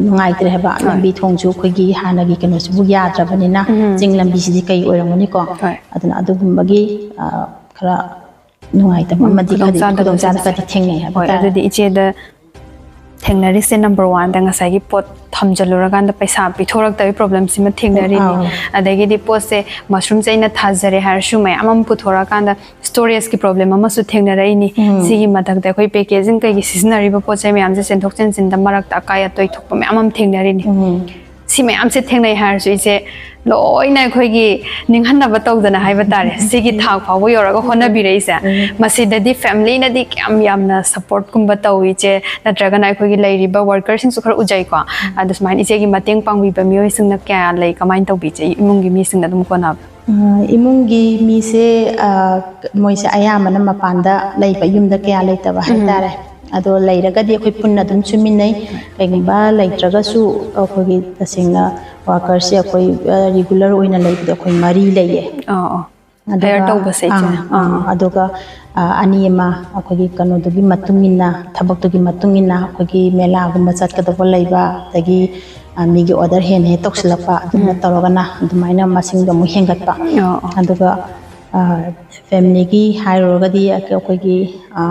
ꯅꯨꯡꯉꯥꯏꯇ꯭ꯔꯦ ꯍꯥꯏꯕ꯫ ꯍꯣꯏ꯫ ꯂꯝꯕꯤ ꯊꯣꯡꯁꯨ ꯑꯩꯈꯣꯏꯒꯤ ꯍꯥꯟꯅꯒꯤ ꯀꯩꯅꯣꯁꯤꯕꯨ ꯌꯥꯗ꯭ꯔꯕꯅꯤꯅ, ꯎꯝ꯫ ꯆꯤꯡ ꯂꯝꯕꯤꯁꯤꯗꯤ ꯀꯩ ꯑꯣꯏꯔꯝꯒꯅꯤꯀꯣ? ꯍꯣꯏ꯫ ꯑꯗꯨꯅ ꯑꯗꯨꯒꯨꯝꯕꯒꯤ, ꯑ, ꯈꯔ ꯅꯨꯡꯉꯥꯏꯇꯕ ꯎꯝ, ꯑꯃꯗꯤ ꯈꯔꯗꯤ ꯈꯨꯗꯣꯡꯆꯥꯗꯕꯁꯦ ꯈꯨꯗꯣꯡꯆꯥꯗꯕꯗꯤ ꯊꯦꯡꯅꯩ ꯍꯥꯏꯕ ꯍꯣꯏ, ꯇꯥꯔꯦ꯫ ꯑꯗꯨꯗꯤ ꯏꯆꯦꯗ ꯊꯦꯡꯅꯔꯤꯁꯦ number oneꯗ ꯉꯁꯥꯏꯒꯤ ꯄꯣꯠ ꯊꯝꯖꯜꯂꯨꯔꯀꯥꯟꯗ ꯄꯩꯁꯥ ꯄꯤꯊꯣꯔꯛꯇꯕꯒꯤ problemꯁꯤꯃ ꯊꯦꯡꯅꯔꯤꯅꯤ꯫ ꯑꯥ꯫ ꯑꯗꯒꯤꯗꯤ ꯄꯣꯠꯁꯦ mushroomꯁꯦ ꯑꯩꯅ ꯊꯥꯖꯔꯦ ꯍꯥꯏꯔꯁꯨ ꯃꯌꯥꯝ ꯑꯃ ꯄꯨꯊꯣꯔꯛꯑꯀꯥꯟꯗ storageꯀꯤ problem ꯑꯃꯁꯨ ꯊꯦꯡꯅꯔꯛꯏꯅꯤ꯫ ꯎꯝ꯫ ꯁꯤꯒꯤ ꯃꯊꯛꯇ ꯑꯩꯈꯣꯏ packaging ꯀꯩꯒꯤ ꯁꯤꯖꯤꯟꯅꯔꯤꯕ ꯄꯣꯠ ꯆꯩ ꯃꯌꯥꯝꯁꯦ ꯆꯦꯟꯊꯣꯛ ꯆꯦꯟꯁꯤꯟꯗ ꯃꯔꯛꯇ ꯑꯀꯥꯏ ꯑꯇꯣꯏ ꯊꯣꯛꯄ ꯃꯌꯥꯝ ꯑꯃ ꯊꯦꯡꯅꯔꯤꯅꯤ꯫ ꯎꯝ꯫ ꯁꯤ ꯃꯌꯥꯝꯁꯦ ꯊꯦꯡꯅꯩ ꯍꯥꯏꯔꯁꯨ ꯏꯆꯦ ꯂꯣꯏꯅ ꯑꯩꯈꯣꯏꯒꯤ ꯅꯤꯡꯍꯟꯅꯕ ꯇꯧꯗꯅ ꯍꯥꯏꯕ ꯇꯥꯔꯦ꯫ ꯁꯤꯒꯤ ꯊꯥꯛ ꯐꯥꯎꯕ ꯌꯧꯔꯒ ꯍꯣꯠꯅꯕꯤꯔꯛꯏꯁꯦ꯫ ꯎꯝ꯫ ꯃꯁꯤꯗꯗꯤ familyꯅꯗꯤ ꯀꯌꯥꯝ ꯌꯥꯝꯅ supportꯀꯨꯝꯕ ꯇꯧꯏ ꯏꯆꯦ? ꯅꯠꯇ꯭ꯔꯒꯅ ꯑꯩꯈꯣꯏꯒꯤ ꯂꯩꯔꯤꯕ workerꯁꯤꯡꯁꯨ ꯈꯔ ꯎꯖꯩꯀꯣ꯫ ꯎꯝ꯫ ꯑꯗꯨ ꯁꯨꯃꯥꯏꯅ ꯏꯆꯦꯒꯤ ꯃꯇꯦꯡ ꯄꯥꯡꯕꯤꯕ ꯃꯤꯑꯣꯏꯁꯤꯡꯅ ꯀꯌꯥ ꯂꯩ? ꯀꯃꯥꯏꯅ ꯇꯧꯕꯤ ꯏꯆꯦ? ꯏꯃꯨꯡꯒꯤ ꯃꯤꯁꯤꯡꯅ ꯑꯗꯨꯝ ꯀꯣꯟꯅꯕ? ꯑ, ꯏꯃꯨꯡꯒꯤ ꯃꯤꯁꯦ, ꯑ, ꯃꯣꯏꯁꯦ ꯑꯌꯥꯝꯕꯅ ꯃꯄꯥꯟꯗ ꯂꯩꯕ, ꯌꯨꯝꯗ ꯀꯌꯥ ꯂꯩꯇꯕ ꯎꯝ꯫ ꯍꯥꯏꯇꯥꯔꯦ꯫ ꯑꯗꯣ ꯂꯩꯔꯒꯗꯤ ꯑꯩꯈꯣꯏ ꯄꯨꯟꯅ ꯑꯗꯨꯝ ꯁꯨꯃꯤꯟꯅꯩ꯫ ꯀꯩꯒꯨꯝꯕ ꯂꯩꯇ꯭ꯔꯒꯁꯨ ꯑꯩꯈꯣꯏꯒꯤ ꯇꯁꯦꯡꯅ workerꯁꯦ ꯑꯩꯈꯣꯏ, ꯑ, regular ꯑꯣꯏꯅ ꯂꯩꯕꯗꯣ ꯑꯩꯈꯣꯏ ꯃꯔꯤ ꯂꯩꯌꯦ꯫ ꯑꯥ, ꯑꯥ꯫ ꯑꯗꯨꯒ, hire ꯇꯧꯕꯁꯦ ꯏꯆꯦ? ꯑꯥ, ꯑꯥ, ꯑꯥ꯫ ꯑꯗꯨꯒ, ꯑ, ꯑꯅꯤ ꯑꯃ ꯑꯩꯈꯣꯏꯒꯤ ꯀꯩꯅꯣꯗꯨꯒꯤ ꯃꯇꯨꯡ ꯏꯟꯅ, ꯊꯕꯛꯇꯨꯒꯤ ꯃꯇꯨꯡ ꯏꯟꯅ ꯑꯩꯈꯣꯏꯒꯤ ꯃꯦꯂꯥꯒꯨꯝꯕ ꯆꯠꯀꯗꯧꯕ ꯂꯩꯕ, ꯑꯗꯒꯤ, ꯑ, ꯃꯤꯒꯤ ꯑꯣꯔꯗꯔ ꯍꯦꯟꯅ ꯍꯦꯛ ꯇꯧꯁꯤꯜꯂꯛꯄ, ꯑꯗꯨꯝꯅ ꯎꯝ꯫ ꯇꯧꯔꯒꯅ ꯑꯗꯨꯃꯥꯏꯅ ꯃꯁꯤꯡꯗꯣ ꯑꯃꯨꯛ ꯍꯦꯟꯒꯠꯄ꯫ ꯑꯣ, ꯑꯣ꯫ ꯑꯗꯨꯒ, ꯑ, ꯐꯦꯃꯤꯂꯤꯒꯤ ꯍꯥꯏꯔꯨꯔꯒꯗꯤ ꯑꯩꯈꯣꯏꯒꯤ, ꯑ,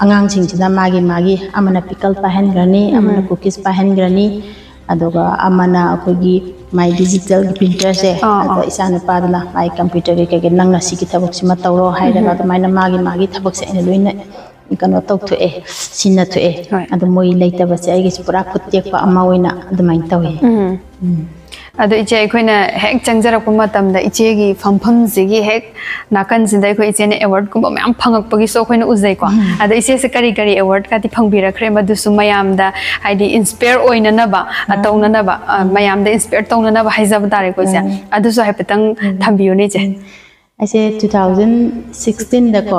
ꯑꯉꯥꯡꯁꯤꯡꯁꯤꯅ ꯃꯥꯒꯤ ꯃꯥꯒꯤ, ꯑꯃꯅ ꯄꯤꯀꯜ ꯄꯥꯏꯍꯟꯈ꯭ꯔꯅꯤ, ꯎꯝ꯫ ꯑꯃꯅ ꯀꯨꯀꯤꯁ ꯄꯥꯏꯍꯟꯈ꯭ꯔꯅꯤ, ꯑꯗꯨꯒ ꯑꯃꯅ ꯑꯩꯈꯣꯏꯒꯤ ꯃꯥꯏ ꯗꯤꯖꯤꯇꯦꯜꯒꯤ ꯄ꯭ꯔꯤꯟꯇꯔꯁꯦ, ꯑꯥ, ꯑꯗ ꯑꯥ꯫ ꯏꯆꯥꯅꯨꯄꯥꯗꯨꯅ ꯃꯥꯏ ꯀꯝꯄ꯭ꯌꯨꯇꯔꯒꯤ ꯀꯩꯀꯩ, "ꯅꯪꯅ ꯁꯤꯒꯤ ꯊꯕꯛꯁꯤꯃ ꯇꯧꯔꯣ" ꯍꯥꯏꯔꯒ ꯎꯝ꯫ ꯑꯗꯨꯃꯥꯏꯅ ꯃꯥꯒꯤ ꯃꯥꯒꯤ ꯊꯕꯛꯁꯦ ꯑꯩꯅ ꯂꯣꯏꯅ ꯀꯩꯅꯣ ꯇꯧꯊꯣꯛꯑꯦ, ꯁꯤꯟꯅꯊꯣꯛꯑꯦ꯫ ꯍꯣꯏ꯫ ꯑꯗꯣ ꯃꯣꯏ ꯂꯩꯇꯕꯁꯦ ꯑꯩꯒꯤꯁꯨ ꯄꯨꯔꯥ ꯈꯨꯠ ꯇꯦꯛꯄ ꯑꯃ ꯑꯣꯏꯅ ꯑꯗꯨꯃꯥꯏꯅ ꯇꯧꯋꯤ꯫ ꯎꯝ꯫ ꯎꯝ꯫ ꯑꯗꯣ ꯏꯆꯦ, ꯑꯩꯈꯣꯏꯅ ꯍꯦꯛ ꯆꯪꯖꯔꯛꯄ ꯃꯇꯝꯗ ꯏꯆꯦꯒꯤ ꯐꯝꯐꯝꯁꯤꯒꯤ ꯍꯦꯛ ꯅꯥꯀꯟꯁꯤꯗ ꯑꯩꯈꯣꯏ ꯏꯆꯦꯅ ꯑꯦꯋꯥꯔꯗꯀꯨꯝꯕ ꯃꯌꯥꯝ ꯐꯪꯉꯛꯄꯒꯤꯁꯨ ꯑꯩꯈꯣꯏꯅ ꯎꯖꯩꯀꯣ꯫ ꯎꯝ꯫ ꯑꯗꯣ ꯏꯆꯦꯁꯦ ꯀꯔꯤ ꯀꯔꯤ ꯑꯦꯋꯥꯔꯗꯀꯗꯤ ꯐꯪꯕꯤꯔꯛꯈ꯭ꯔꯦ? ꯃꯗꯨꯁꯨ ꯃꯌꯥꯝꯗ ꯍꯥꯏꯗꯤ ꯏꯟꯁꯄꯤꯌꯔ ꯑꯣꯏꯅꯅꯕ, ꯑ, ꯎꯝ꯫ ꯇꯧꯅꯅꯕ, ꯑ, ꯎꯝ꯫ ꯃꯌꯥꯝꯗ ꯏꯟꯁꯄꯤꯌꯔ ꯇꯧꯅꯅꯕ ꯍꯥꯏꯖꯕ ꯇꯥꯔꯦꯀꯣ ꯏꯆꯦ꯫ ꯎꯝ꯫ ꯑꯗꯨꯁꯨ ꯍꯥꯏꯐꯦꯠꯇꯪ ꯎꯝ꯫ ꯊꯝꯕꯤꯌꯨꯅꯦ ꯏꯆꯦ꯫ ꯎꯝ꯫ ꯑꯩꯁꯦ two thousand sixteen ꯗꯀꯣ,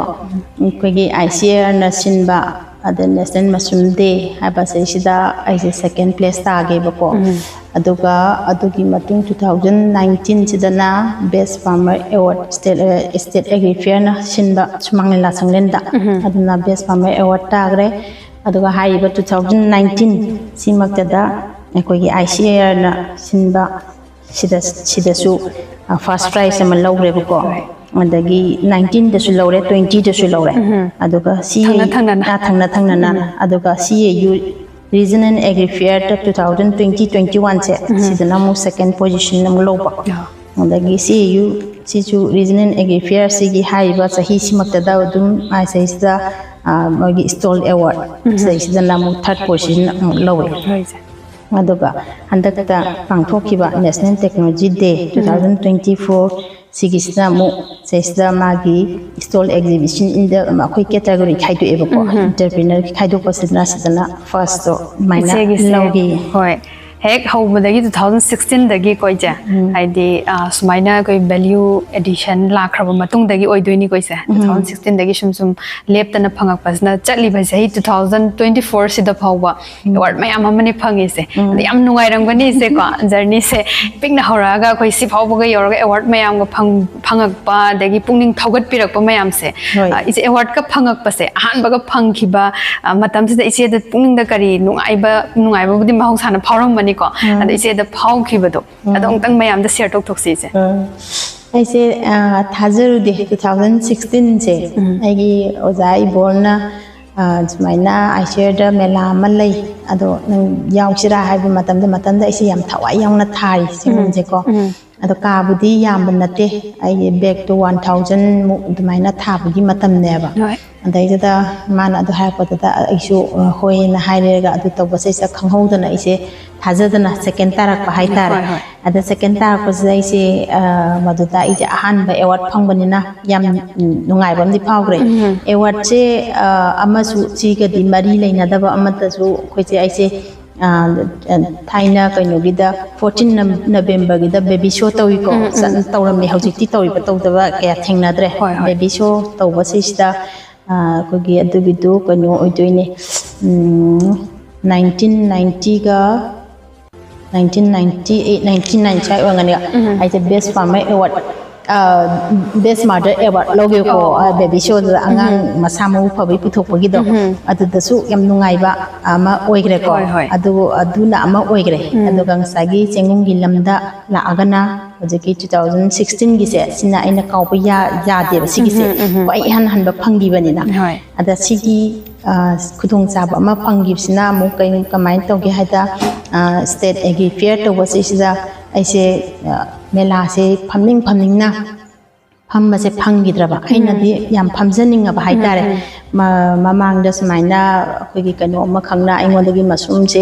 ꯑꯩꯈꯣꯏꯒꯤ I C A R ꯅ ꯁꯤꯟꯕ, ꯑꯗ National Mushroom Day ꯍꯥꯏꯕ ꯁꯤꯗꯩꯁꯤꯗ ꯑꯩꯁꯦ second place ꯇꯥꯒꯦꯕꯀꯣ꯫ ꯎꯝ꯫ ꯑꯗꯨꯒ ꯑꯗꯨꯒꯤ ꯃꯇꯨꯡ two thousand nineteen ꯁꯤꯗꯅ Best Farmer Award, State, ꯑ, State Agri Fair ꯅ ꯁꯤꯟꯕ ꯁꯨꯃꯥꯡ ꯂꯤꯂꯥ ꯁꯪꯂꯦꯟꯗ꯫ ꯎꯝ꯫ ꯑꯗꯨꯅ Best Farmer Award ꯇꯥꯈ꯭ꯔꯦ꯫ ꯑꯗꯨꯒ ꯍꯥꯏꯔꯤꯕ two thousand nineteen ꯁꯤꯃꯛꯇꯗ ꯑꯩꯈꯣꯏꯒꯤ I C A R ꯅ ꯁꯤꯟꯕ ꯁꯤꯗ, ꯁꯤꯗꯁꯨ, ꯑ, first prize ꯑꯃ ꯂꯧꯈ꯭ꯔꯦꯕꯀꯣ꯫ ꯍꯣꯏ꯫ ꯑꯗꯒꯤ nineteen ꯗꯁꯨ ꯂꯧꯔꯦ, twenty ꯗꯁꯨ ꯂꯧꯔꯦ꯫ ꯎꯝ꯫ ꯑꯗꯨꯒ ꯁꯤ ꯊꯪꯅ ꯊꯪꯅꯅ꯫ ꯑ, ꯊꯪꯅ ꯊꯪꯅꯅ꯫ ꯎꯝ꯫ ꯑꯗꯨꯒ C A U Region and Agri Fair the two thousand twenty twenty-one ꯁꯦ, ꯎꯝ꯫ ꯁꯤꯗꯅ ꯑꯃꯨꯛ second position ꯑꯃꯨꯛ ꯂꯧꯕ꯫ ꯑꯣ꯫ ꯑꯗꯒꯤ C A U ꯁꯤꯁꯨ Region and Agri Fair ꯁꯤꯒꯤ ꯍꯥꯏꯔꯤꯕ ꯆꯍꯤꯁꯤꯃꯛꯇꯗ ꯑꯗꯨꯝ ꯃꯥꯏ ꯁꯤꯗꯩꯁꯤꯗ, ꯑ, ꯃꯣꯏꯒꯤ stall award ꯎꯝ꯫ ꯁꯤꯗꯩꯁꯤꯗꯅ ꯑꯃꯨꯛ third position ꯑꯃꯨꯛ ꯂꯧꯋꯦ꯫ ꯍꯣꯏ, ꯏꯆꯦ꯫ ꯑꯗꯨꯒ ꯍꯟꯗꯛꯇ ꯄꯥꯡꯊꯣꯛꯈꯤꯕ National Technology Day ꯎꯝ꯫ two thousand twenty-four ꯁꯤꯒꯤꯁꯤꯅ ꯑꯃꯨꯛ ꯁꯤꯗꯩꯁꯤꯗ ꯃꯥꯒꯤ stall exhibition in the, ꯑꯩꯈꯣꯏ category ꯈꯥꯏꯗꯣꯛꯑꯦꯕꯀꯣ꯫ ꯎꯝ꯫ Entrepreneur ꯒꯤ ꯈꯥꯏꯗꯣꯛꯄꯁꯤꯗꯅ ꯁꯤꯗꯅ first ꯇꯣ ꯑꯗꯨꯃꯥꯏꯅ ꯏꯆꯦꯒꯤꯁꯦ ꯂꯧꯈꯤ꯫ ꯍꯣꯏ꯫ ꯍꯦꯛ ꯍꯧꯕꯗꯒꯤ two thousand sixteen ꯗꯒꯤꯀꯣ ꯏꯆꯦ, ꯎꯝ꯫ ꯍꯥꯏꯗꯤ, ꯑ, ꯁꯨꯃꯥꯏꯅ ꯑꯩꯈꯣꯏ value addition ꯂꯥꯛꯈ꯭ꯔꯕ ꯃꯇꯨꯡꯗꯒꯤ ꯑꯣꯏꯗꯣꯏꯅꯤꯀꯣ ꯏꯆꯦ꯫ ꯎꯝ꯫ Two thousand sixteen ꯗꯒꯤ ꯁꯨꯝ ꯁꯨꯝ ꯂꯦꯞꯇꯅ ꯐꯪꯉꯛꯄꯁꯤꯅ ꯆꯠꯂꯤꯕ ꯆꯍꯤ two thousand twenty-four ꯁꯤꯗ ꯐꯥꯎꯕ ꯎꯝ꯫ Award ꯃꯌꯥꯝ ꯑꯃꯅꯤ ꯐꯪꯉꯤꯁꯦ꯫ ꯎꯝ꯫ ꯑꯗ ꯌꯥꯝ ꯅꯨꯡꯉꯥꯏꯔꯝꯒꯅꯤ ꯏꯆꯦꯀꯣ, journey ꯁꯦ ꯄꯤꯛꯅ ꯍꯧꯔꯛꯑꯒ ꯑꯩꯈꯣꯏ ꯁꯤ ꯐꯥꯎꯕꯒ ꯌꯧꯔꯒ award ꯃꯌꯥꯝꯒ ꯐꯪ-, ꯐꯪꯉꯛꯄ, ꯑꯗꯒꯤ ꯄꯨꯛꯅꯤꯡ ꯊꯧꯒꯠꯄꯤꯔꯛꯄ ꯃꯌꯥꯝꯁꯦ꯫ ꯍꯣꯏ꯫ ꯑ, ꯏꯆꯦ, award ꯀ ꯐꯪꯉꯛꯄꯁꯦ, ꯑꯍꯥꯟꯕꯒ ꯐꯪꯈꯤꯕ, ꯑ, ꯃꯇꯝꯁꯤꯗ ꯏꯆꯦꯗ ꯄꯨꯛꯅꯤꯡꯗ ꯀꯔꯤ ꯅꯨꯡꯉꯥꯏꯕ, ꯅꯨꯡꯉꯥꯏꯕꯕꯨꯗꯤ ꯃꯍꯧꯁꯥꯅ ꯐꯥꯎꯔꯝꯒꯅꯤ꯫ ꯀꯣ ꯑꯗ ꯏꯆꯦꯗ ꯐꯥꯎꯈꯤꯕꯗꯣ ꯑꯗꯣ ꯑꯃꯨꯛꯇꯪ ꯃꯌꯥꯝꯗ ꯁꯤꯌꯔ ꯇꯧꯊꯣꯛꯁꯤ ꯏꯆꯦ꯫ ꯑꯩꯁꯦ ꯊꯥꯖꯔꯨꯗꯦ ꯇꯨ ꯊꯥꯎꯖꯟ ꯁꯤꯛꯁꯇꯤꯟꯁꯦ ꯑꯩꯒꯤ ꯑꯣꯖꯥ ꯏꯕꯣꯜꯅ ꯁꯨꯃꯥꯏꯅ ꯑꯥꯏꯁꯤꯌꯔꯗ ꯃꯦꯂꯥ ꯑꯃ ꯂꯩ, ꯑꯗꯣ ꯅꯪ ꯌꯥꯎꯁꯤꯔꯥ ꯍꯥꯏꯕ ꯃꯇꯝꯗ ꯃꯇꯝꯗ ꯑꯩꯁꯦ ꯌꯥꯝ ꯊꯋꯥꯏ ꯌꯥꯎꯅ ꯊꯥꯔꯤ ꯁꯤꯒꯨꯝꯕꯁꯦꯀꯣ꯫ ꯑꯗꯣ ꯀꯥꯕꯨꯗꯤ ꯌꯥꯝꯕ ꯅꯠꯇꯦ, ꯑꯩꯒꯤ ꯕꯦꯛꯇꯣ ꯋꯥꯟ ꯊꯥꯎꯖꯟꯃꯨꯛ ꯑꯗꯨꯃꯥꯏꯅ ꯊꯥꯕꯒꯤ ꯃꯇꯝꯅꯦꯕ꯫ ꯑꯗꯩꯗꯨꯗ ꯃꯥꯅ ꯑꯗꯨ ꯍꯥꯏꯔꯛꯄꯗꯨꯗ ꯑꯩꯁꯨ ꯍꯣꯏꯅ ꯍꯥꯏꯔꯦꯒ ꯑꯗꯨ ꯇꯧꯕꯁꯤꯗ ꯈꯪꯍꯧꯗꯅ ꯑꯩꯁꯦ ꯊꯥꯖꯗꯅ ꯁꯦꯀꯦꯟ ꯇꯥꯔꯛꯄ ꯍꯥꯏꯇꯥꯔꯦ꯫ ꯑꯗ ꯁꯦꯀꯦꯟ ꯇꯥꯔꯛꯄꯁꯤꯗ ꯑꯩꯁꯦ ꯃꯗꯨꯗ ꯑꯩꯁꯦ ꯑꯍꯥꯟꯕ ꯑꯦꯋꯥꯔꯗ ꯐꯪꯕꯅꯤꯅ ꯌꯥꯝ ꯅꯨꯡꯉꯥꯏꯕ ꯑꯃꯗꯤ ꯐꯥꯎꯈ꯭ꯔꯦ꯫ ꯑꯦꯋꯥꯔꯗꯁꯦ ꯑꯃꯁꯨ ꯁꯤꯒꯗꯤ ꯃꯔꯤ ꯂꯩꯅꯗꯕ ꯑꯃꯠꯇꯁꯨ ꯑꯩꯈꯣꯏꯁꯦ ꯑꯩꯁꯦ ꯊꯥꯏꯅ ꯀꯩꯅꯣꯒꯤꯗ ꯐꯣꯔꯇꯤꯟ ꯅꯕꯦꯝꯕꯔꯒꯤꯗ ꯕꯦꯕꯤ ꯁꯣ ꯇꯧꯏꯀꯣ꯫ ꯇꯧꯔꯝꯃꯦ, ꯍꯧꯖꯤꯛꯇꯤ ꯇꯧꯔꯤꯕ ꯇꯧꯗꯕ ꯀꯌꯥ ꯊꯦꯡꯅꯗ꯭ꯔꯦ꯫ ꯕꯦꯕꯤ ꯁꯣ ꯇꯧꯕꯁꯤꯁꯤꯗ ꯑꯩꯈꯣꯏꯒꯤ ꯑꯗꯨꯒꯤꯗꯨ ꯀꯩꯅꯣ ꯑꯣꯏꯗꯣꯏꯅꯦ, ꯅꯥꯏꯟꯇꯤꯟ ꯅꯥꯏꯟꯇꯤꯒ nineteen ninety eight nineteen ninety ꯁ꯭ꯋꯥꯏ ꯑꯣꯏꯔꯝꯒꯅꯤ꯫ ꯑꯩꯁꯦ best farmer award, best mother award ꯂꯧꯒꯦꯀꯣ꯫ ꯕꯦꯕꯤ ꯁꯣꯗꯨꯗ ꯑꯉꯥꯡ ꯃꯁꯥ ꯃꯎ ꯐꯕꯒꯤ ꯄꯨꯊꯣꯛꯄꯒꯤꯗꯣ, ꯑꯗꯨꯗꯁꯨ ꯌꯥꯝ ꯅꯨꯡꯉꯥꯏꯕ ꯑꯃ ꯑꯣꯏꯈ꯭ꯔꯦꯀꯣ꯫ ꯑꯗꯨ ꯑꯗꯨꯅ ꯑꯃ ꯑꯣꯏꯈ꯭ꯔꯦ꯫ ꯑꯗꯨꯒ ꯉꯁꯥꯏꯒꯤ ꯆꯦꯡꯒꯨꯝꯒꯤ ꯂꯝꯗ ꯂꯥꯛꯑꯒꯅ ꯍꯧꯖꯤꯛꯀꯤ ꯇꯨ ꯊꯥꯎꯖꯟ ꯁꯤꯛꯁꯇꯤꯟꯒꯤꯁꯦ ꯁꯤꯅ ꯑꯩꯅ ꯀꯥꯎꯕ ꯌꯥꯗꯦꯕ꯫ ꯁꯤꯒꯤꯁꯦ ꯈ꯭ꯋꯥꯏ ꯏꯍꯥꯟ ꯍꯥꯟꯕ ꯐꯪꯈꯤꯕꯅꯤꯅ꯫ ꯑꯗ ꯁꯤꯒꯤ ꯈꯨꯗꯣꯡꯆꯥꯕ ꯑꯃ ꯐꯪꯈꯤꯕꯁꯤꯅ ꯑꯃꯨꯛ ꯀꯩ ꯀꯃꯥꯏꯅ ꯇꯧꯒꯦ ꯍꯥꯏꯗ, ꯁ꯭ꯇꯦꯠ ꯑꯦꯒ꯭ꯔꯤ ꯐꯤꯌꯔ ꯇꯧꯕꯁꯤꯁꯤꯗ ꯑꯩꯁꯦ ꯃꯦꯂꯥꯁꯦ ꯐꯝꯅꯤꯡ ꯐꯝꯅꯤꯡꯅ ꯐꯝꯕꯁꯦ ꯐꯪꯈꯤꯗ꯭ꯔꯕ꯫ ꯑꯩꯅꯗꯤ ꯌꯥꯝ ꯐꯝꯖꯅꯤꯡꯉꯕ ꯍꯥꯏꯇꯥꯔꯦ꯫ ꯃꯃꯥꯡꯗ ꯁꯨꯃꯥꯏꯅ ꯑꯩꯈꯣꯏꯒꯤ ꯀꯩꯅꯣ ꯑꯃꯈꯛꯅ ꯑꯩꯉꯣꯟꯗꯒꯤ ꯃꯁꯔꯨꯝꯁꯦ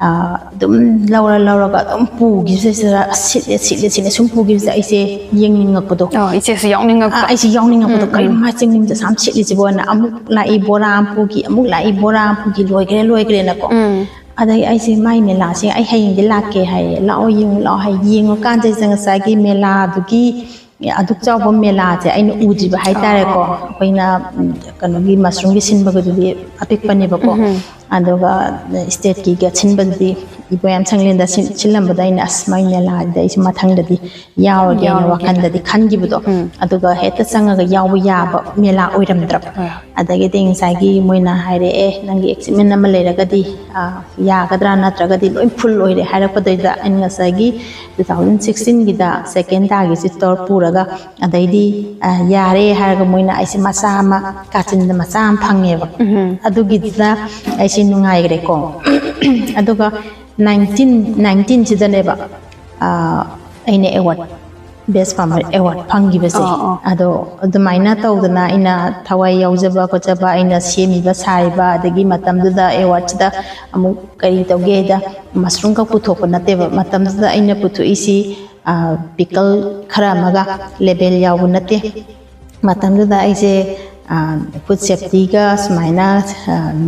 ꯑꯗꯨꯝ ꯂꯧꯔ ꯂꯧꯔꯒ ꯑꯗꯨꯝ ꯄꯨꯈꯤꯕꯁꯤꯗ, ꯁꯤꯠꯂꯦ ꯁꯤꯠꯂꯦ ꯁꯤꯠꯂꯦ ꯁꯨꯝ ꯄꯨꯈꯤꯕꯁꯤꯗ ꯑꯩꯁꯦ ꯌꯦꯡꯅꯤꯡꯉꯛꯄꯗꯣ꯫ ꯏꯆꯦꯁꯨ ꯌꯥꯎꯅꯤꯡꯉꯛꯄ꯫ ꯑꯩꯁꯦ ꯌꯥꯎꯅꯤꯡꯉꯛꯄꯗꯣ꯫ ꯀꯔꯤꯅꯣ ꯃꯥ ꯆꯦꯡꯒꯨꯝꯁꯦ ꯑꯁꯥꯝ ꯁꯤꯠꯂꯤꯁꯤꯕꯣꯅ꯫ ꯑꯃꯨꯛ ꯂꯥꯛꯏ ꯕꯣꯔꯥ ꯑꯃ ꯄꯨꯈꯤ, ꯑꯃꯨꯛ ꯂꯥꯛꯏ ꯕꯣꯔꯥ ꯑꯃ ꯄꯨꯈꯤ, ꯂꯣꯏꯈ꯭ꯔꯦ ꯂꯣꯏꯈ꯭ꯔꯦꯅꯀꯣ꯫ ꯑꯗꯩ ꯑꯩꯁꯦ ꯃꯥꯏ ꯃꯦꯂꯥꯁꯦ ꯑꯩ ꯍꯌꯦꯡꯗꯤ ꯂꯥꯛꯀꯦ ꯍꯥꯏꯌꯦ꯫ ꯂꯥꯛꯑꯣ ꯌꯦꯡꯉꯨ ꯂꯥꯛꯑꯣ ꯍꯥꯏ꯫ ꯌꯦꯡꯉꯨꯀꯥꯟꯁꯤꯗ ꯉꯁꯥꯏꯒꯤ ꯃꯦꯂꯥꯗꯨꯒꯤ ꯑꯗꯨꯛ ꯆꯥꯎꯕ ꯃꯦꯂꯥꯁꯦ ꯑꯩꯅ ꯎꯗ꯭ꯔꯤꯕ ꯍꯥꯏꯇꯥꯔꯦꯀꯣ꯫ ꯑꯩꯈꯣꯏꯅ ꯀꯩꯅꯣꯒꯤ ꯃꯁꯔꯨꯝꯒꯤ ꯁꯤꯟꯕꯒꯗꯨꯗꯤ ꯑꯄꯤꯛꯄꯅꯦꯕꯀꯣ꯫ ꯑꯗꯨꯒ ꯏꯁꯇꯦꯠꯀꯤꯒ ꯁꯤꯟꯕꯗꯨꯗꯤ ꯏꯕꯣꯌꯥꯝ ꯁꯪꯂꯦꯟꯗ ꯁꯤꯜꯂꯝꯕꯗ ꯑꯩꯅ ꯑꯁ ꯃꯥꯏ ꯃꯦꯂꯥꯗ ꯑꯩꯁꯨ ꯃꯊꯪꯗꯗꯤ ꯌꯥꯎꯔꯒꯦꯅ ꯋꯥꯈꯜꯗꯗꯤ ꯈꯟꯈꯤꯕꯗꯣ꯫ ꯑꯗꯨꯒ ꯍꯦꯛꯇ ꯆꯪꯉꯒ ꯌꯥꯎꯕ ꯌꯥꯕ ꯃꯦꯂꯥ ꯑꯣꯏꯔꯝꯗ꯭ꯔꯕ꯫ ꯑꯗꯒꯤꯗꯤ ꯉꯁꯥꯏꯒꯤ ꯃꯣꯏꯅ ꯍꯥꯏꯔꯛꯑꯦ, "ꯅꯪꯒꯤ ꯑꯦꯛꯁꯥꯏꯠꯃꯦꯟ ꯑꯃ ꯂꯩꯔꯒꯗꯤ ꯌꯥꯒꯗ꯭ꯔꯥ, ꯅꯠꯇ꯭ꯔꯒꯗꯤ ꯂꯣꯏ ꯐꯨꯜ ꯑꯣꯏꯔꯦ" ꯍꯥꯏꯔꯛꯄꯗꯩꯗ ꯑꯩꯅ ꯉꯁꯥꯏꯒꯤ ꯇꯨ ꯊꯥꯎꯖꯟ ꯁꯤꯛꯁꯇꯤꯟꯒꯤꯗ ꯁꯦꯀꯦꯟ ꯇꯥꯒꯤꯁꯤ ꯇꯣꯔ ꯄꯨꯔꯒ ꯑꯗꯩꯗꯤ ꯌꯥꯔꯦ ꯍꯥꯏꯔꯒ ꯃꯣꯏꯅ ꯑꯩꯁꯦ ꯃꯆꯥ ꯑꯃ, ꯀꯥꯆꯤꯟꯗ ꯃꯆꯥ ꯑꯃ ꯐꯪꯉꯦꯕ꯫ ꯑꯗꯨꯒꯤꯗꯨꯗ ꯑꯩꯁꯦ ꯅꯨꯡꯉꯥꯏꯈ꯭ꯔꯦꯀꯣ꯫ ꯑꯗꯨꯒ ꯅꯥꯏꯟꯇꯤꯟ ꯅꯥꯏꯟꯇꯤꯟꯁꯤꯗꯅꯦꯕ ꯑꯩꯅ ꯑꯦꯋꯥꯔꯗ, ꯕꯦꯁ ꯐꯥꯔꯃꯔ ꯑꯦꯋꯥꯔꯗ ꯐꯪꯈꯤꯕꯁꯦ꯫ ꯑꯗꯣ ꯑꯗꯨꯃꯥꯏꯅ ꯇꯧꯗꯅ ꯑꯩꯅ ꯊꯋꯥꯏ ꯌꯥꯎꯖꯕ ꯈꯣꯠꯆꯕ, ꯑꯩꯅ ꯁꯦꯝꯃꯤꯕ ꯁꯥꯔꯤꯕ, ꯑꯗꯒꯤ ꯃꯇꯝꯗꯨꯗ ꯑꯦꯋꯥꯔꯗꯁꯤꯗ ꯑꯃꯨꯛ ꯀꯔꯤ ꯇꯧꯒꯦ ꯍꯥꯏꯗ ꯃꯁꯔꯨꯝꯈꯛ ꯄꯨꯊꯣꯛꯄ ꯅꯠꯇꯦꯕ꯫ ꯃꯇꯝꯗꯨꯗ ꯑꯩꯅ ꯄꯨꯊꯣꯛꯏꯁꯤ ꯄꯤꯀꯜ ꯈꯔ ꯑꯃꯒ, ꯂꯦꯕꯦꯜ ꯌꯥꯎꯕ ꯅꯠꯇꯦ꯫ ꯃꯇꯝꯗꯨꯗ ꯑꯩꯁꯦ ꯐꯨꯗ ꯁꯦꯐꯇꯤꯒ ꯁꯨꯃꯥꯏꯅ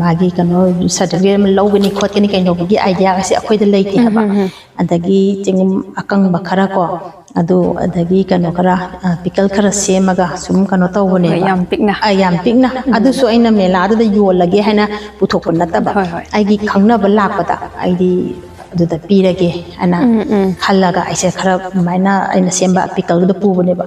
ꯃꯥꯒꯤ ꯀꯩꯅꯣ ꯁꯥꯔꯇꯤꯐꯤꯀꯦꯠ ꯑꯃ ꯂꯧꯒꯅꯤ ꯈꯣꯠꯀꯅꯤ ꯀꯩꯅꯣꯒꯤ ꯑꯥꯏꯗꯤꯌꯥꯒꯁꯦ ꯑꯩꯈꯣꯏꯗ ꯂꯩꯇꯦ ꯍꯥꯏꯕ꯫ ꯑꯗꯒꯤ ꯆꯦꯡꯒꯨꯝ ꯑꯀꯪꯕ ꯈꯔ ꯀꯣ, ꯑꯗꯨ ꯑꯗꯒꯤ ꯀꯩꯅꯣ ꯈꯔ, ꯄꯤꯀꯜ ꯈꯔ ꯁꯦꯝꯃꯒ ꯁꯨꯝ ꯀꯩꯅꯣ ꯇꯧꯕꯅꯦꯕ꯫ ꯌꯥꯝ ꯄꯤꯛꯅ꯫ ꯑꯗꯨꯁꯨ ꯑꯩꯅ ꯃꯦꯂꯥꯗꯨꯗ ꯌꯣꯜꯂꯒꯦ ꯍꯥꯏꯅ ꯄꯨꯊꯣꯛꯄ ꯅꯠꯇꯕ, ꯑꯩꯒꯤ ꯈꯪꯅꯕ ꯂꯥꯛꯄꯗ ꯑꯩꯗꯤ ꯑꯗꯨꯗ ꯄꯤꯔꯒꯦ ꯍꯥꯏꯅ ꯈꯜꯂꯒ ꯑꯩꯁꯦ ꯈꯔ ꯑꯗꯨꯃꯥꯏꯅ ꯑꯩꯅ ꯁꯦꯝꯕ ꯄꯤꯀꯜꯗꯨꯗ ꯄꯨꯕꯅꯦꯕ꯫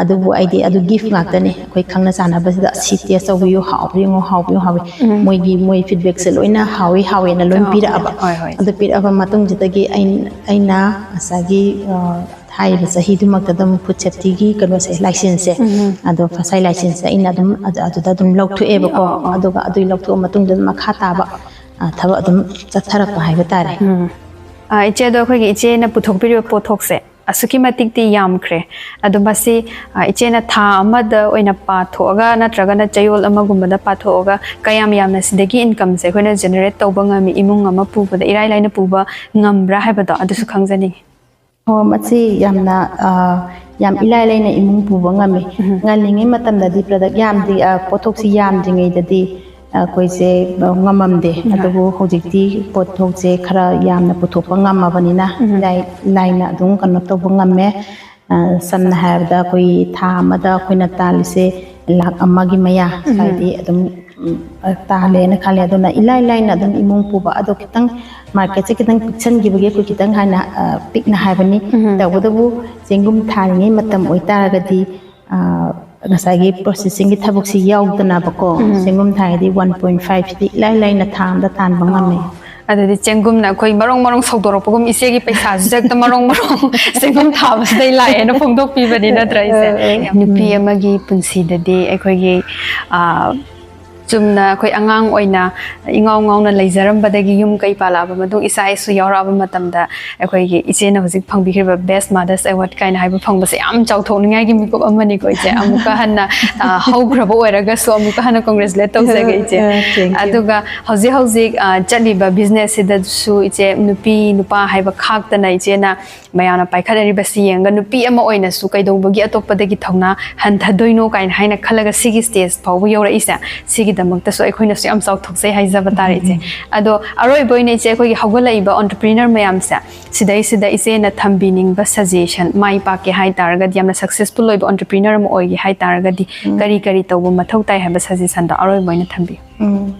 ꯑꯗꯨꯕꯨ ꯑꯩꯗꯤ ꯑꯗꯨ ꯒꯤꯐ ꯉꯥꯛꯇꯅꯤ꯫ ꯑꯩꯈꯣꯏ ꯈꯪꯅ ꯆꯥꯟꯅꯕꯁꯤꯗ "ꯁꯤ ꯇꯦꯁ ꯇꯧꯕꯤꯌꯨ, ꯍꯥꯎꯕ꯭ꯔꯥ ꯌꯦꯡꯉꯣ, ꯍꯥꯎꯕ꯭ꯔꯥ ꯌꯦꯡꯉꯣ", ꯍꯥꯎꯕ꯭ꯔꯥ ꯌꯦꯡꯉꯣ, ꯍꯥꯎꯕ꯭ꯔꯥ꯫ ꯃꯣꯏꯒꯤ, ꯃꯣꯏ ꯐꯤꯗꯕꯦꯛꯁꯦ ꯂꯣꯏꯅ ꯍꯥꯎꯏ ꯍꯥꯎꯏꯅ ꯂꯣꯏ ꯄꯤꯔꯛꯑꯕ꯫ ꯑꯗꯨ ꯄꯤꯔꯛꯑꯕ ꯃꯇꯨꯡꯁꯤꯗꯒꯤ ꯑꯩꯅ, ꯑꯩꯅ ꯉꯁꯥꯏꯒꯤ ꯍꯥꯏꯔꯤꯕ ꯆꯍꯤꯗꯨꯃꯛꯇ ꯑꯗꯨꯝ ꯐꯨꯗ ꯁꯦꯐꯇꯤꯒꯤ ꯀꯩꯅꯣꯁꯦ, ꯂꯥꯏꯁꯦꯟꯁꯁꯦ, ꯑꯗꯣ ꯐꯁꯥꯏ ꯂꯥꯏꯁꯦꯟꯁꯁꯦ ꯑꯩꯅ ꯑꯗꯨꯝ ꯑꯗꯨꯗ ꯑꯗꯨꯝ ꯂꯧꯊꯣꯛꯑꯦꯕꯀꯣ꯫ ꯑꯗꯨꯒ ꯑꯗꯨꯒꯤ ꯂꯧꯊꯣꯛꯑ ꯃꯇꯨꯡꯗ ꯑꯗꯨꯝ ꯃꯈꯥ ꯇꯥꯕ ꯊꯕꯛ ꯑꯗꯨꯝ ꯆꯠꯊꯔꯛꯄ ꯍꯥꯏꯕ ꯇꯥꯔꯦ꯫ ꯏꯆꯦ, ꯑꯗꯣ ꯑꯩꯈꯣꯏꯒꯤ ꯏꯆꯦꯅ ꯄꯨꯊꯣꯛꯄꯤꯔꯤꯕ ꯄꯣꯠꯊꯣꯛꯁꯦ ꯑꯁꯨꯛꯀꯤ ꯃꯇꯤꯛꯇꯤ ꯌꯥꯝꯈ꯭ꯔꯦ꯫ ꯑꯗꯣ ꯃꯁꯤ ꯏꯆꯦꯅ ꯊꯥ ꯑꯃꯗ ꯑꯣꯏꯅ ꯄꯥꯊꯣꯛꯑꯒ ꯅꯠꯇ꯭ꯔꯒꯅ ꯆꯌꯣꯜ ꯑꯃꯒꯨꯝꯕꯗ ꯄꯥꯊꯣꯛꯑꯒ ꯀꯌꯥꯝ ꯌꯥꯝꯅ ꯁꯤꯗꯒꯤ ꯏꯟꯀꯝꯁꯦ ꯑꯩꯈꯣꯏꯅ ꯖꯦꯅꯦꯔꯦꯠ ꯇꯧꯕ ꯉꯝꯃꯤ, ꯏꯃꯨꯡ ꯑꯃ ꯄꯨꯕꯗ ꯏꯔꯥꯏ ꯂꯥꯏꯅ ꯄꯨꯕ ꯉꯝꯕ꯭ꯔꯥ ꯍꯥꯏꯕꯗꯣ ꯑꯗꯨꯁꯨ ꯈꯪꯖꯅꯤꯡꯉꯤ꯫ ꯑꯣ, ꯃꯁꯤ ꯌꯥꯝꯅ ꯌꯥꯝ ꯏꯂꯥꯏ ꯂꯥꯏꯅ ꯏꯃꯨꯡ ꯄꯨꯕ ꯉꯝꯃꯤ꯫ ꯉꯜꯂꯤꯉꯩ ꯃꯇꯝꯗꯗꯤ ꯄ꯭ꯔꯗꯛ ꯌꯥꯝꯗ꯭ꯔꯤ, ꯄꯣꯠꯊꯣꯛꯁꯤ ꯌꯥꯝꯗ꯭ꯔꯤꯉꯩꯗꯗꯤ ꯑꯩꯈꯣꯏꯁꯦ ꯉꯝꯃꯝꯗꯦ꯫ ꯑꯗꯨꯕꯨ ꯍꯧꯖꯤꯛꯇꯤ ꯄꯣꯠꯊꯣꯛꯁꯦ ꯈꯔ ꯌꯥꯝꯅ ꯄꯨꯊꯣꯛꯄ ꯉꯝꯃꯕꯅꯤꯅ ꯏꯔꯥꯏ ꯂꯥꯏꯅ ꯑꯗꯨꯝ ꯀꯩꯅꯣ ꯇꯧꯕ ꯉꯝꯃꯦ꯫ ꯁꯝꯅ ꯍꯥꯏꯔꯕꯗ ꯑꯩꯈꯣꯏ ꯊꯥ ꯑꯃꯗ ꯑꯩꯈꯣꯏꯅ ꯇꯥꯜꯂꯤꯁꯦ ꯂꯥꯛ ꯑꯃꯒꯤ ꯃꯌꯥ ꯁ꯭ꯋꯥꯏꯗꯤ ꯑꯗꯨꯝ ꯎꯝ, ꯇꯥꯜꯂꯦꯅ ꯈꯜꯂꯦ꯫ ꯑꯗꯨꯅ ꯏꯂꯥꯏ ꯂꯥꯏꯅ ꯑꯗꯨꯝ ꯏꯃꯨꯡ ꯄꯨꯕ꯫ ꯑꯗꯣ ꯈꯤꯇꯪ ꯃꯥꯔꯀꯦꯠꯁꯦ ꯈꯤꯇꯪ ꯄꯤꯛꯁꯟꯈꯤꯕꯒꯤ ꯑꯩꯈꯣꯏ ꯈꯤꯇꯪ ꯍꯥꯏꯅ, ꯑ, ꯄꯤꯛꯅ ꯍꯥꯏꯕꯅꯤ꯫ ꯎꯝ꯫ ꯇꯧꯕꯇꯕꯨ ꯆꯦꯡꯒꯨꯝ ꯊꯥꯔꯤꯉꯩ ꯃꯇꯝ ꯑꯣꯏꯇꯥꯔꯒꯗꯤ, ꯑ, ꯉꯁꯥꯏꯒꯤ ꯄ꯭ꯔꯣꯁꯦꯁꯤꯡꯒꯤ ꯊꯕꯛꯁꯤ ꯌꯥꯎꯗꯅꯕꯀꯣ, ꯎꯝ꯫ ꯆꯦꯡꯒꯨꯝ ꯊꯥꯔꯒꯗꯤ ꯋꯥꯟ ꯄꯣꯏꯟ ꯐꯥꯏꯚꯁꯤꯗꯤ ꯏꯂꯥꯏ ꯂꯥꯏꯅ ꯊꯥ ꯑꯃꯗ ꯇꯥꯟꯕ ꯉꯝꯃꯦ꯫ ꯑꯣ꯫ ꯑꯗꯨꯗꯤ ꯆꯦꯡꯒꯨꯝꯅ ꯑꯩꯈꯣꯏ ꯃꯔꯣꯡ ꯃꯔꯣꯡ ꯁꯧꯗꯣꯔꯛꯄꯒꯨꯝ ꯏꯆꯦꯒꯤ ꯄꯩꯁꯥꯁꯤꯁꯨ ꯍꯦꯛꯇ ꯃꯔꯣꯡ ꯃꯔꯣꯡ ꯆꯦꯡꯒꯨꯝ ꯊꯥꯕꯁꯤꯗꯩ ꯂꯥꯛꯑꯦꯅ ꯐꯣꯡꯗꯣꯛꯄꯤꯕꯅꯤ ꯅꯠꯇ꯭ꯔꯥ ꯏꯆꯦ? ꯑ, ꯑ, ꯑ꯫ ꯅꯨꯄꯤ ꯎꯝ꯫ ꯑꯃꯒꯤ ꯄꯨꯟꯁꯤꯗꯗꯤ ꯑꯩꯈꯣꯏꯒꯤ, ꯑ, ꯆꯨꯝꯅ ꯑꯩꯈꯣꯏ ꯑꯉꯥꯡ ꯑꯣꯏꯅ ꯏꯉꯥꯎ ꯉꯥꯎꯅ ꯂꯩꯖꯔꯝꯕꯗꯒꯤ ꯌꯨꯝ ꯀꯩ ꯄꯥꯜꯂꯛꯑꯕ ꯃꯇꯨꯡ ꯏꯆꯥ ꯏꯁꯨ ꯌꯥꯎꯔꯛꯑꯕ ꯃꯇꯝꯗ ꯑꯩꯈꯣꯏꯒꯤ ꯏꯆꯦꯅ ꯍꯧꯖꯤꯛ ꯐꯪꯕꯤꯈ꯭ꯔꯤꯕ Best Mother's Award ꯀꯥꯏꯅ ꯍꯥꯏꯕ ꯐꯪꯕꯁꯦ ꯌꯥꯝ ꯆꯥꯎꯊꯣꯛꯅꯤꯡꯉꯥꯏꯒꯤ ꯃꯤꯀꯨꯞ ꯑꯃꯅꯤꯀꯣ ꯏꯆꯦ꯫ ꯑꯃꯨꯛꯀ ꯍꯟꯅ, ꯑ, ꯍꯧꯈ꯭ꯔꯕ ꯑꯣꯏꯔꯒꯁꯨ ꯑꯃꯨꯛꯀ ꯍꯟꯅ congratulate ꯇꯧꯖꯒꯦ ꯏꯆꯦ꯫ ꯑ, thank you꯫ ꯑꯗꯨꯒ ꯍꯧꯖꯤꯛ ꯍꯧꯖꯤꯛ, ꯑ, ꯆꯠꯂꯤꯕ business ꯁꯤꯗꯁꯨ ꯏꯆꯦ ꯅꯨꯄꯤ ꯅꯨꯄꯥ ꯍꯥꯏꯕ ꯈꯥꯛꯇꯅ ꯏꯆꯦꯅ ꯃꯌꯥꯝꯅ ꯄꯥꯏꯈꯠꯅꯔꯤꯕꯁꯤ ꯌꯦꯡꯉꯒ ꯅꯨꯄꯤ ꯑꯃ ꯑꯣꯏꯅꯁꯨ ꯀꯩꯗꯧꯕꯒꯤ ꯑꯇꯣꯞꯄꯗꯒꯤ ꯊꯧꯅꯥ ꯍꯟꯊꯗꯣꯏꯅꯣ ꯀꯥꯏꯅ ꯍꯥꯏꯅ ꯈꯜꯂꯒ ꯁꯤꯒꯤ stage ꯐꯥꯎꯕ ꯌꯧꯔꯛꯏꯁꯦ, ꯁꯤꯒꯤꯗꯃꯛꯇꯁꯨ ꯑꯩꯈꯣꯏꯅꯁꯨ ꯌꯥꯝ ꯆꯥꯎꯊꯣꯛꯆꯩ ꯍꯥꯏꯖꯕ ꯇꯥꯔꯦ ꯏꯆꯦ꯫ ꯎꯝ꯫ ꯑꯗꯣ ꯑꯔꯣꯏꯕ ꯑꯣꯏꯅ ꯏꯆꯦ ꯑꯩꯈꯣꯏꯒꯤ ꯍꯧꯒꯠꯂꯛꯏꯕ entrepreneur ꯃꯌꯥꯝꯁꯦ ꯁꯤꯗꯩꯁꯤꯗ ꯏꯆꯦꯅ ꯊꯝꯕꯤꯅꯤꯡꯕ suggestion, ꯃꯥꯏ ꯄꯥꯛꯀꯦ ꯍꯥꯏ ꯇꯥꯔꯒꯗꯤ, ꯌꯥꯝꯅ successful ꯑꯣꯏꯕ entrepreneur ꯑꯃ ꯑꯣꯏꯒꯦ ꯍꯥꯏ ꯇꯥꯔꯒꯗꯤ ꯎꯝ꯫ ꯀꯔꯤ ꯀꯔꯤ ꯇꯧꯕ ꯃꯊꯧ ꯇꯥꯏ ꯍꯥꯏꯕ suggestionꯗꯣ ꯑꯔꯣꯏꯕ ꯑꯣꯏꯅ ꯊꯝꯕꯤꯌꯨ꯫ ꯎꯝ꯫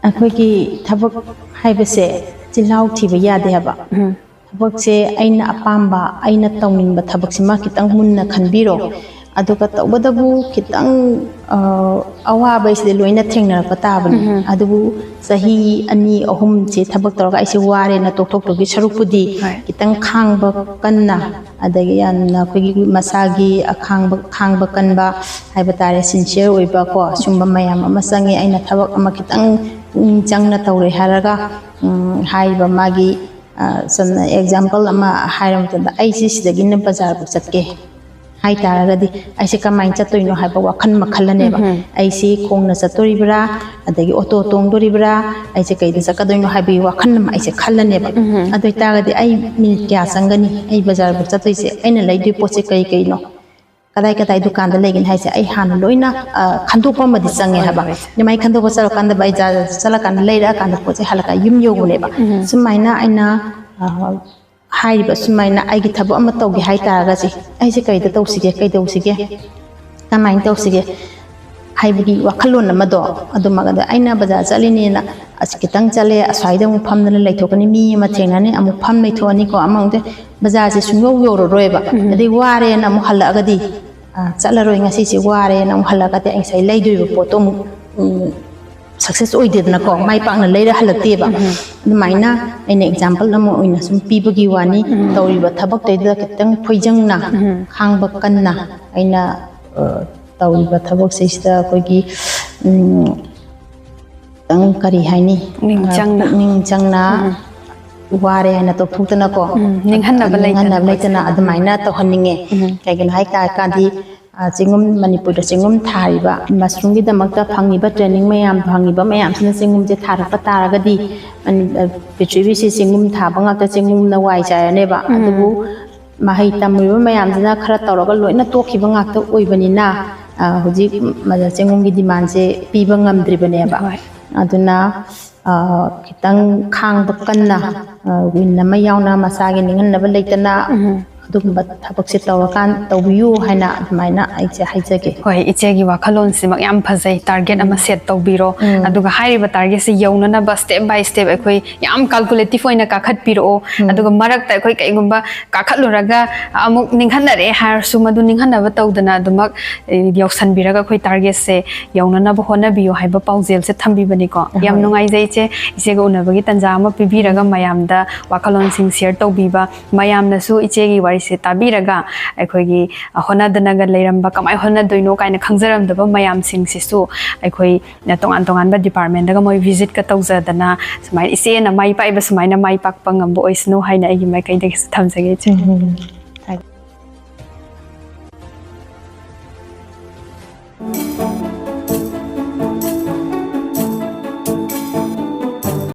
ꯑꯩꯈꯣꯏꯒꯤ ꯊꯕꯛ ꯍꯥꯏꯕꯁꯦ ꯆꯤꯜꯍꯥꯎ ꯊꯤꯕ ꯌꯥꯗꯦ ꯍꯥꯏꯕ꯫ ꯎꯝ꯫ ꯊꯕꯛꯁꯦ ꯑꯩꯅ ꯑꯄꯥꯝꯕ, ꯑꯩꯅ ꯇꯧꯅꯤꯡꯕ ꯊꯕꯛꯁꯤꯃ ꯈꯤꯇꯪ ꯃꯨꯟꯅ ꯈꯟꯕꯤꯔꯣ꯫ ꯑꯗꯨꯒ ꯇꯧꯕꯇꯕꯨ ꯈꯤꯇꯪ, ꯑ, ꯑꯋꯥꯕꯁꯤꯗꯤ ꯂꯣꯏꯅ ꯊꯦꯡꯅꯔꯛꯄ ꯇꯥꯕꯅꯤ꯫ ꯎꯝ꯫ ꯑꯗꯨꯕꯨ ꯆꯍꯤ ꯑꯅꯤ ꯑꯍꯨꯝꯁꯦ ꯊꯕꯛ ꯇꯧꯔꯒ ꯑꯩꯁꯦ ꯋꯥꯔꯦꯅ ꯇꯣꯛꯊꯣꯛꯄꯒꯤ ꯁꯔꯨꯛꯄꯨꯗꯤ ꯍꯣꯏ꯫ ꯈꯤꯇꯪ ꯈꯥꯡꯕ ꯀꯟꯅ, ꯑꯗꯒꯤ ꯌꯥꯝꯅ ꯑꯩꯈꯣꯏꯒꯤ ꯃꯁꯥꯒꯤ ꯑꯈꯥꯡꯕ, ꯈꯥꯡꯕ ꯀꯟꯕ ꯍꯥꯏꯕ ꯇꯥꯔꯦ, sincere ꯑꯣꯏꯕ ꯀꯣ, ꯁꯨꯝꯕ ꯃꯌꯥꯝ ꯑꯃ ꯆꯪꯉꯤ꯫ ꯑꯩꯅ ꯊꯕꯛ ꯑꯃ ꯈꯤꯇꯪ ꯄꯨꯛꯅꯤꯡ ꯆꯪꯅ ꯇꯧꯔꯦ ꯍꯥꯏꯔꯒ, ꯎꯝ, ꯍꯥꯏꯔꯤꯕ ꯃꯥꯒꯤ, ꯑ, ꯁꯝꯅ example ꯑꯃ ꯍꯥꯏꯔ ꯃꯇꯝꯗ, ꯑꯩꯁꯦ ꯁꯤꯗꯒꯤꯅ ꯕꯖꯥꯔꯐꯥꯎ ꯆꯠꯀꯦ ꯍꯥꯏ ꯇꯥꯔꯒꯗꯤ ꯑꯩꯁꯦ ꯀꯃꯥꯏꯅ ꯆꯠꯇꯣꯏꯅꯣ ꯍꯥꯏꯕ ꯋꯥꯈꯜ ꯑꯃ ꯈꯜꯂꯅꯦꯕ꯫ ꯎꯝ꯫ ꯑꯩꯁꯤ ꯈꯣꯡꯅ ꯆꯠꯇꯣꯔꯤꯕ꯭ꯔꯥ, ꯑꯗꯒꯤ ꯑꯣꯇꯣ ꯇꯣꯡꯗꯣꯔꯤꯕ꯭ꯔꯥ, ꯑꯩꯁꯦ ꯀꯩꯗ ꯆꯠꯀꯗꯣꯏꯅꯣ ꯍꯥꯏꯕꯒꯤ ꯋꯥꯈꯜ ꯑꯃ ꯑꯩꯁꯦ ꯈꯜꯂꯅꯦꯕ꯫ ꯎꯝ꯫ ꯑꯗꯨ ꯑꯣꯏꯇꯥꯔꯒꯗꯤ ꯑꯩ ꯃꯤꯅꯤꯠ ꯀꯌꯥ ꯆꯪꯒꯅꯤ, ꯑꯩ ꯕꯖꯥꯔꯐꯥꯎ ꯆꯠꯇꯣꯏꯁꯦ, ꯑꯩꯅ ꯂꯩꯗꯣꯏ ꯄꯣꯠꯁꯦ ꯀꯩ ꯀꯩꯅꯣ, ꯀꯗꯥꯏ ꯀꯗꯥꯏ ꯗꯨꯀꯥꯟꯗ ꯂꯩꯒꯅꯤ ꯍꯥꯏꯁꯦ ꯑꯩ ꯍꯥꯟꯅ ꯂꯣꯏꯅ, ꯑ, ꯈꯟꯗꯣꯛꯄ ꯑꯃꯗꯤ ꯆꯪꯉꯦ ꯍꯣꯏ, ꯍꯥꯏꯕ꯫ ꯍꯣꯏ꯫ ꯑꯗꯨꯃꯥꯏꯅ ꯈꯟꯗꯣꯛꯄ ꯆꯠꯂꯀꯥꯟꯗ ꯕꯖꯥꯔ ꯆꯠꯂꯀꯥꯟꯗ ꯂꯩꯔꯛꯑꯀꯥꯟꯗ ꯄꯣꯠꯁꯦ ꯍꯜꯂꯛꯀꯥꯟꯗ ꯌꯨꯝ ꯌꯧꯕꯅꯦꯕ꯫ ꯎꯝ꯫ ꯁꯨꯃꯥꯏꯅ ꯑꯩꯅ, ꯑ, ꯍꯥꯏꯔꯤꯕ ꯁꯨꯃꯥꯏꯅ ꯑꯩꯒꯤ ꯊꯕꯛ ꯑꯃ ꯇꯧꯒꯦ ꯍꯥꯏ ꯇꯥꯔꯒꯗꯤ ꯑꯩꯁꯦ ꯀꯩꯗ ꯇꯧꯁꯤꯒꯦ, ꯀꯩꯗꯧꯁꯤꯒꯦ, ꯀꯃꯥꯏꯅ ꯇꯧꯁꯤꯒꯦ? ꯍꯥꯏꯕꯒꯤ ꯋꯥꯈꯜꯂꯣꯟ ꯑꯃꯗꯣ ꯑꯗꯨꯃꯛ꯫ ꯑꯗ ꯑꯩꯅ ꯕꯖꯥꯔ ꯆꯠꯂꯤꯅꯦꯅ ꯑꯁ ꯈꯤꯇꯪ ꯆꯠꯂꯦ, ꯑꯁ꯭ꯋꯥꯏꯗ ꯑꯃꯨꯛ ꯐꯝꯗꯅ ꯂꯩꯊꯣꯛꯀꯅꯤ, ꯃꯤ ꯑꯃ ꯊꯦꯡꯅꯅꯤ, ꯑꯃꯨꯛ ꯐꯝ ꯂꯩꯊꯣꯛꯑꯅꯤꯀꯣ, ꯑꯃꯃꯨꯛ ꯕꯖꯥꯔꯁꯦ ꯁꯨꯡꯌꯧ ꯌꯧꯔꯔꯣꯏꯕ꯫ ꯑꯗꯩ ꯋꯥꯔꯦꯅ ꯑꯃꯨꯛ ꯍꯜꯂꯛꯑꯒꯗꯤ, ꯑ, ꯆꯠꯂꯔꯣꯏ ꯉꯁꯤꯁꯦ, ꯋꯥꯔꯦꯅ ꯑꯃꯨꯛ ꯍꯜꯂꯛꯑꯒꯗꯤ ꯑꯩ ꯉꯁꯥꯏ ꯂꯩꯗꯣꯏꯕ ꯄꯣꯠꯇꯣ ꯑꯃꯨꯛ, ꯎꯝ, ꯁꯛꯁꯦꯁ ꯑꯣꯏꯗꯦꯗꯅꯀꯣ, ꯃꯥꯏ ꯄꯥꯛꯅ ꯂꯩꯔ ꯍꯜꯂꯛꯇꯦꯕ꯫ ꯑꯗꯨꯃꯥꯏꯅ ꯑꯩꯅ ꯑꯦꯛꯖꯥꯝꯄꯜ ꯑꯃ ꯑꯣꯏꯅ ꯁꯨꯝ ꯄꯤꯕꯒꯤ ꯋꯥꯅꯤ꯫ ꯇꯧꯔꯤꯕ ꯊꯕꯛꯇꯩꯗꯨꯗ ꯈꯤꯇꯪ ꯐꯣꯏꯖꯪꯅ, ꯈꯥꯡꯕ ꯀꯟꯅ ꯑꯩꯅ, ꯑ, ꯇꯧꯔꯤꯕ ꯊꯕꯛꯁꯤꯗꯩꯁꯤꯗ ꯑꯩꯈꯣꯏꯒꯤ, ꯎꯝ, ꯈꯤꯇꯪ ꯀꯔꯤ ꯍꯥꯏꯅꯤ? ꯅꯤꯡ ꯆꯪꯅ꯫ ꯄꯨꯛꯅꯤꯡ ꯆꯪꯅ, ꯋꯥꯔꯦ ꯍꯥꯏꯅ ꯇꯣꯛꯊꯣꯛꯇꯅꯀꯣ꯫ ꯎꯝ, ꯅꯤꯡꯍꯟꯅꯕ ꯂꯩꯇꯅ ꯅꯤꯡꯍꯟꯅꯕ ꯂꯩꯇꯅ ꯑꯗꯨꯃꯥꯏꯅ ꯇꯧꯍꯟꯅꯤꯡꯉꯦ꯫ ꯎꯝ꯫ ꯀꯩꯒꯤꯅꯣ ꯍꯥꯏ ꯇꯥꯔꯀꯥꯟꯗꯤ, ꯑ, ꯆꯦꯡꯒꯨꯝ, ꯃꯅꯤꯄꯨꯔꯗ ꯆꯦꯡꯒꯨꯝ ꯊꯥꯔꯤꯕ ꯃꯁꯔꯨꯝꯒꯤꯗꯃꯛꯇ ꯐꯪꯉꯤꯕ ꯇ꯭ꯔꯦꯅꯤꯡ ꯃꯌꯥꯝ, ꯐꯪꯉꯤꯕ ꯃꯌꯥꯝꯁꯤꯅ ꯆꯦꯡꯒꯨꯝꯁꯦ ꯊꯥꯔꯛꯄ ꯇꯥꯔꯒꯗꯤ, ꯃꯅꯤ-, ꯑ, ꯄ꯭ꯔꯤꯊꯤꯕꯤꯁꯤ ꯆꯦꯡꯒꯨꯝ ꯊꯥꯕ ꯉꯥꯛꯇ, ꯆꯦꯡꯒꯨꯝꯅ ꯋꯥꯏ ꯆꯥꯏꯔꯅꯦꯕ꯫ ꯎꯝ꯫ ꯑꯗꯨꯕꯨ ꯃꯍꯩ ꯇꯝꯂꯤꯕ ꯃꯌꯥꯝꯁꯤꯅ ꯈꯔ ꯇꯧꯔꯒ ꯂꯣꯏꯅ ꯇꯣꯛꯈꯤꯕ ꯉꯥꯛꯇ ꯑꯣꯏꯕꯅꯤꯅ, ꯑ, ꯍꯧꯖꯤꯛ ꯆꯦꯡꯒꯨꯝꯒꯤ ꯗꯤꯃꯥꯟꯁꯦ ꯄꯤꯕ ꯉꯝꯗ꯭ꯔꯤꯕꯅꯦꯕ꯫ ꯍꯣꯏ꯫ ꯑꯗꯨꯅ, ꯑ, ꯈꯤꯇꯪ ꯈꯥꯡꯕ ꯀꯟꯅ, ꯑ, ꯋꯤꯟ ꯑꯃ ꯌꯥꯎꯅ ꯃꯁꯥꯒꯤ ꯅꯤꯡꯍꯟꯅꯕ ꯂꯩꯇꯅ ꯎꯝ꯫ ꯑꯗꯨꯒꯨꯝꯕ ꯊꯕꯛꯁꯦ ꯇꯧꯔꯀꯥꯟ, ꯇꯧꯕꯤꯌꯨ ꯍꯥꯏꯅ ꯑꯗꯨꯃꯥꯏꯅ ꯑꯩꯁꯦ ꯍꯥꯏꯖꯒꯦ꯫ ꯍꯣꯏ, ꯏꯆꯦꯒꯤ ꯋꯥꯈꯜꯂꯣꯟꯁꯤꯃꯛ ꯌꯥꯝ ꯐꯖꯩ꯫ ꯇꯥꯔꯒꯦꯠ ꯑꯃ ꯎꯝ꯫ ꯁꯦꯠ ꯇꯧꯕꯤꯔꯣ꯫ ꯎꯝ꯫ ꯑꯗꯨꯒ ꯍꯥꯏꯔꯤꯕ ꯇꯥꯔꯒꯦꯠꯁꯦ ꯌꯧꯅꯅꯕ ꯁ꯭ꯇꯦꯞ ꯕꯥꯏ ꯁ꯭ꯇꯦꯞ ꯑꯩꯈꯣꯏ ꯌꯥꯝ ꯀꯥꯜꯀꯨꯂꯦꯇꯤꯚ ꯑꯣꯏꯅ ꯀꯥꯈꯠꯄꯤꯔꯛꯑꯣ꯫ ꯎꯝ꯫ ꯑꯗꯨꯒ ꯃꯔꯛꯇ ꯑꯩꯈꯣꯏ ꯀꯩꯒꯨꯝꯕ ꯀꯥꯈꯠꯂꯨꯔꯒ ꯑꯃꯨꯛ ꯅꯤꯡꯍꯟꯅꯔꯛꯑꯦ ꯍꯥꯏꯔꯁꯨ ꯃꯗꯨ ꯅꯤꯡꯍꯟꯅꯕ ꯇꯧꯗꯅ ꯑꯗꯨꯃꯛ, ꯑꯦ, ꯌꯧꯁꯟꯕꯤꯔꯒ ꯑꯩꯈꯣꯏ ꯇꯥꯔꯒꯦꯠꯁꯦ ꯌꯧꯅꯅꯕ ꯍꯣꯠꯅꯕꯤꯌꯨ ꯍꯥꯏꯕ ꯄꯥꯎꯖꯦꯜꯁꯦ ꯊꯝꯕꯤꯕꯅꯤꯀꯣ꯫ ꯌꯥꯝ ꯍꯣꯏ꯫ ꯅꯨꯡꯉꯥꯏꯖꯩ ꯏꯆꯦ, ꯏꯆꯦꯒ ꯎꯅꯕꯒꯤ ꯇꯥꯟꯖꯥ ꯑꯃ ꯄꯤꯕꯤꯔꯒ ꯎꯝ꯫ ꯃꯌꯥꯝꯗ ꯋꯥꯈꯜꯂꯣꯟꯁꯤꯡ ꯁꯤꯌꯔ ꯇꯧꯕꯤꯕ, ꯃꯌꯥꯝꯅꯁꯨ ꯏꯆꯦꯒꯤ ꯋꯥꯔꯤꯁꯦ ꯇꯥꯕꯤꯔꯒ ꯑꯩꯈꯣꯏꯒꯤ ꯍꯣꯠꯅꯗꯅꯒ ꯂꯩꯔꯝꯕ, ꯀꯃꯥꯏꯅ ꯍꯣꯠꯅꯗꯣꯏꯅꯣ ꯀꯥꯏꯅ ꯈꯪꯖꯔꯝꯗꯕ ꯃꯌꯥꯝꯁꯤꯡꯁꯤꯁꯨ ꯑꯩꯈꯣꯏ ꯇꯣꯉꯥꯟ ꯇꯣꯉꯥꯟꯕ ꯗꯤꯄꯥꯔꯠꯃꯦꯟꯗꯒ ꯃꯣꯏ ꯚꯤꯖꯤꯠꯀ ꯇꯧꯖꯗꯅ ꯁꯨꯃꯥꯏꯅ ꯏꯆꯦꯅ ꯃꯥꯏ ꯄꯥꯛꯏꯕ ꯁꯨꯃꯥꯏꯅ ꯃꯥꯏ ꯄꯥꯛꯄ ꯉꯝꯕ ꯑꯣꯏꯁꯅꯨ ꯍꯥꯏꯅ ꯑꯩꯒꯤ ꯃꯥꯏꯀꯩꯗꯒꯤꯁꯨ ꯊꯝꯖꯒꯦ ꯏꯆꯦ꯫ ꯎꯝ꯫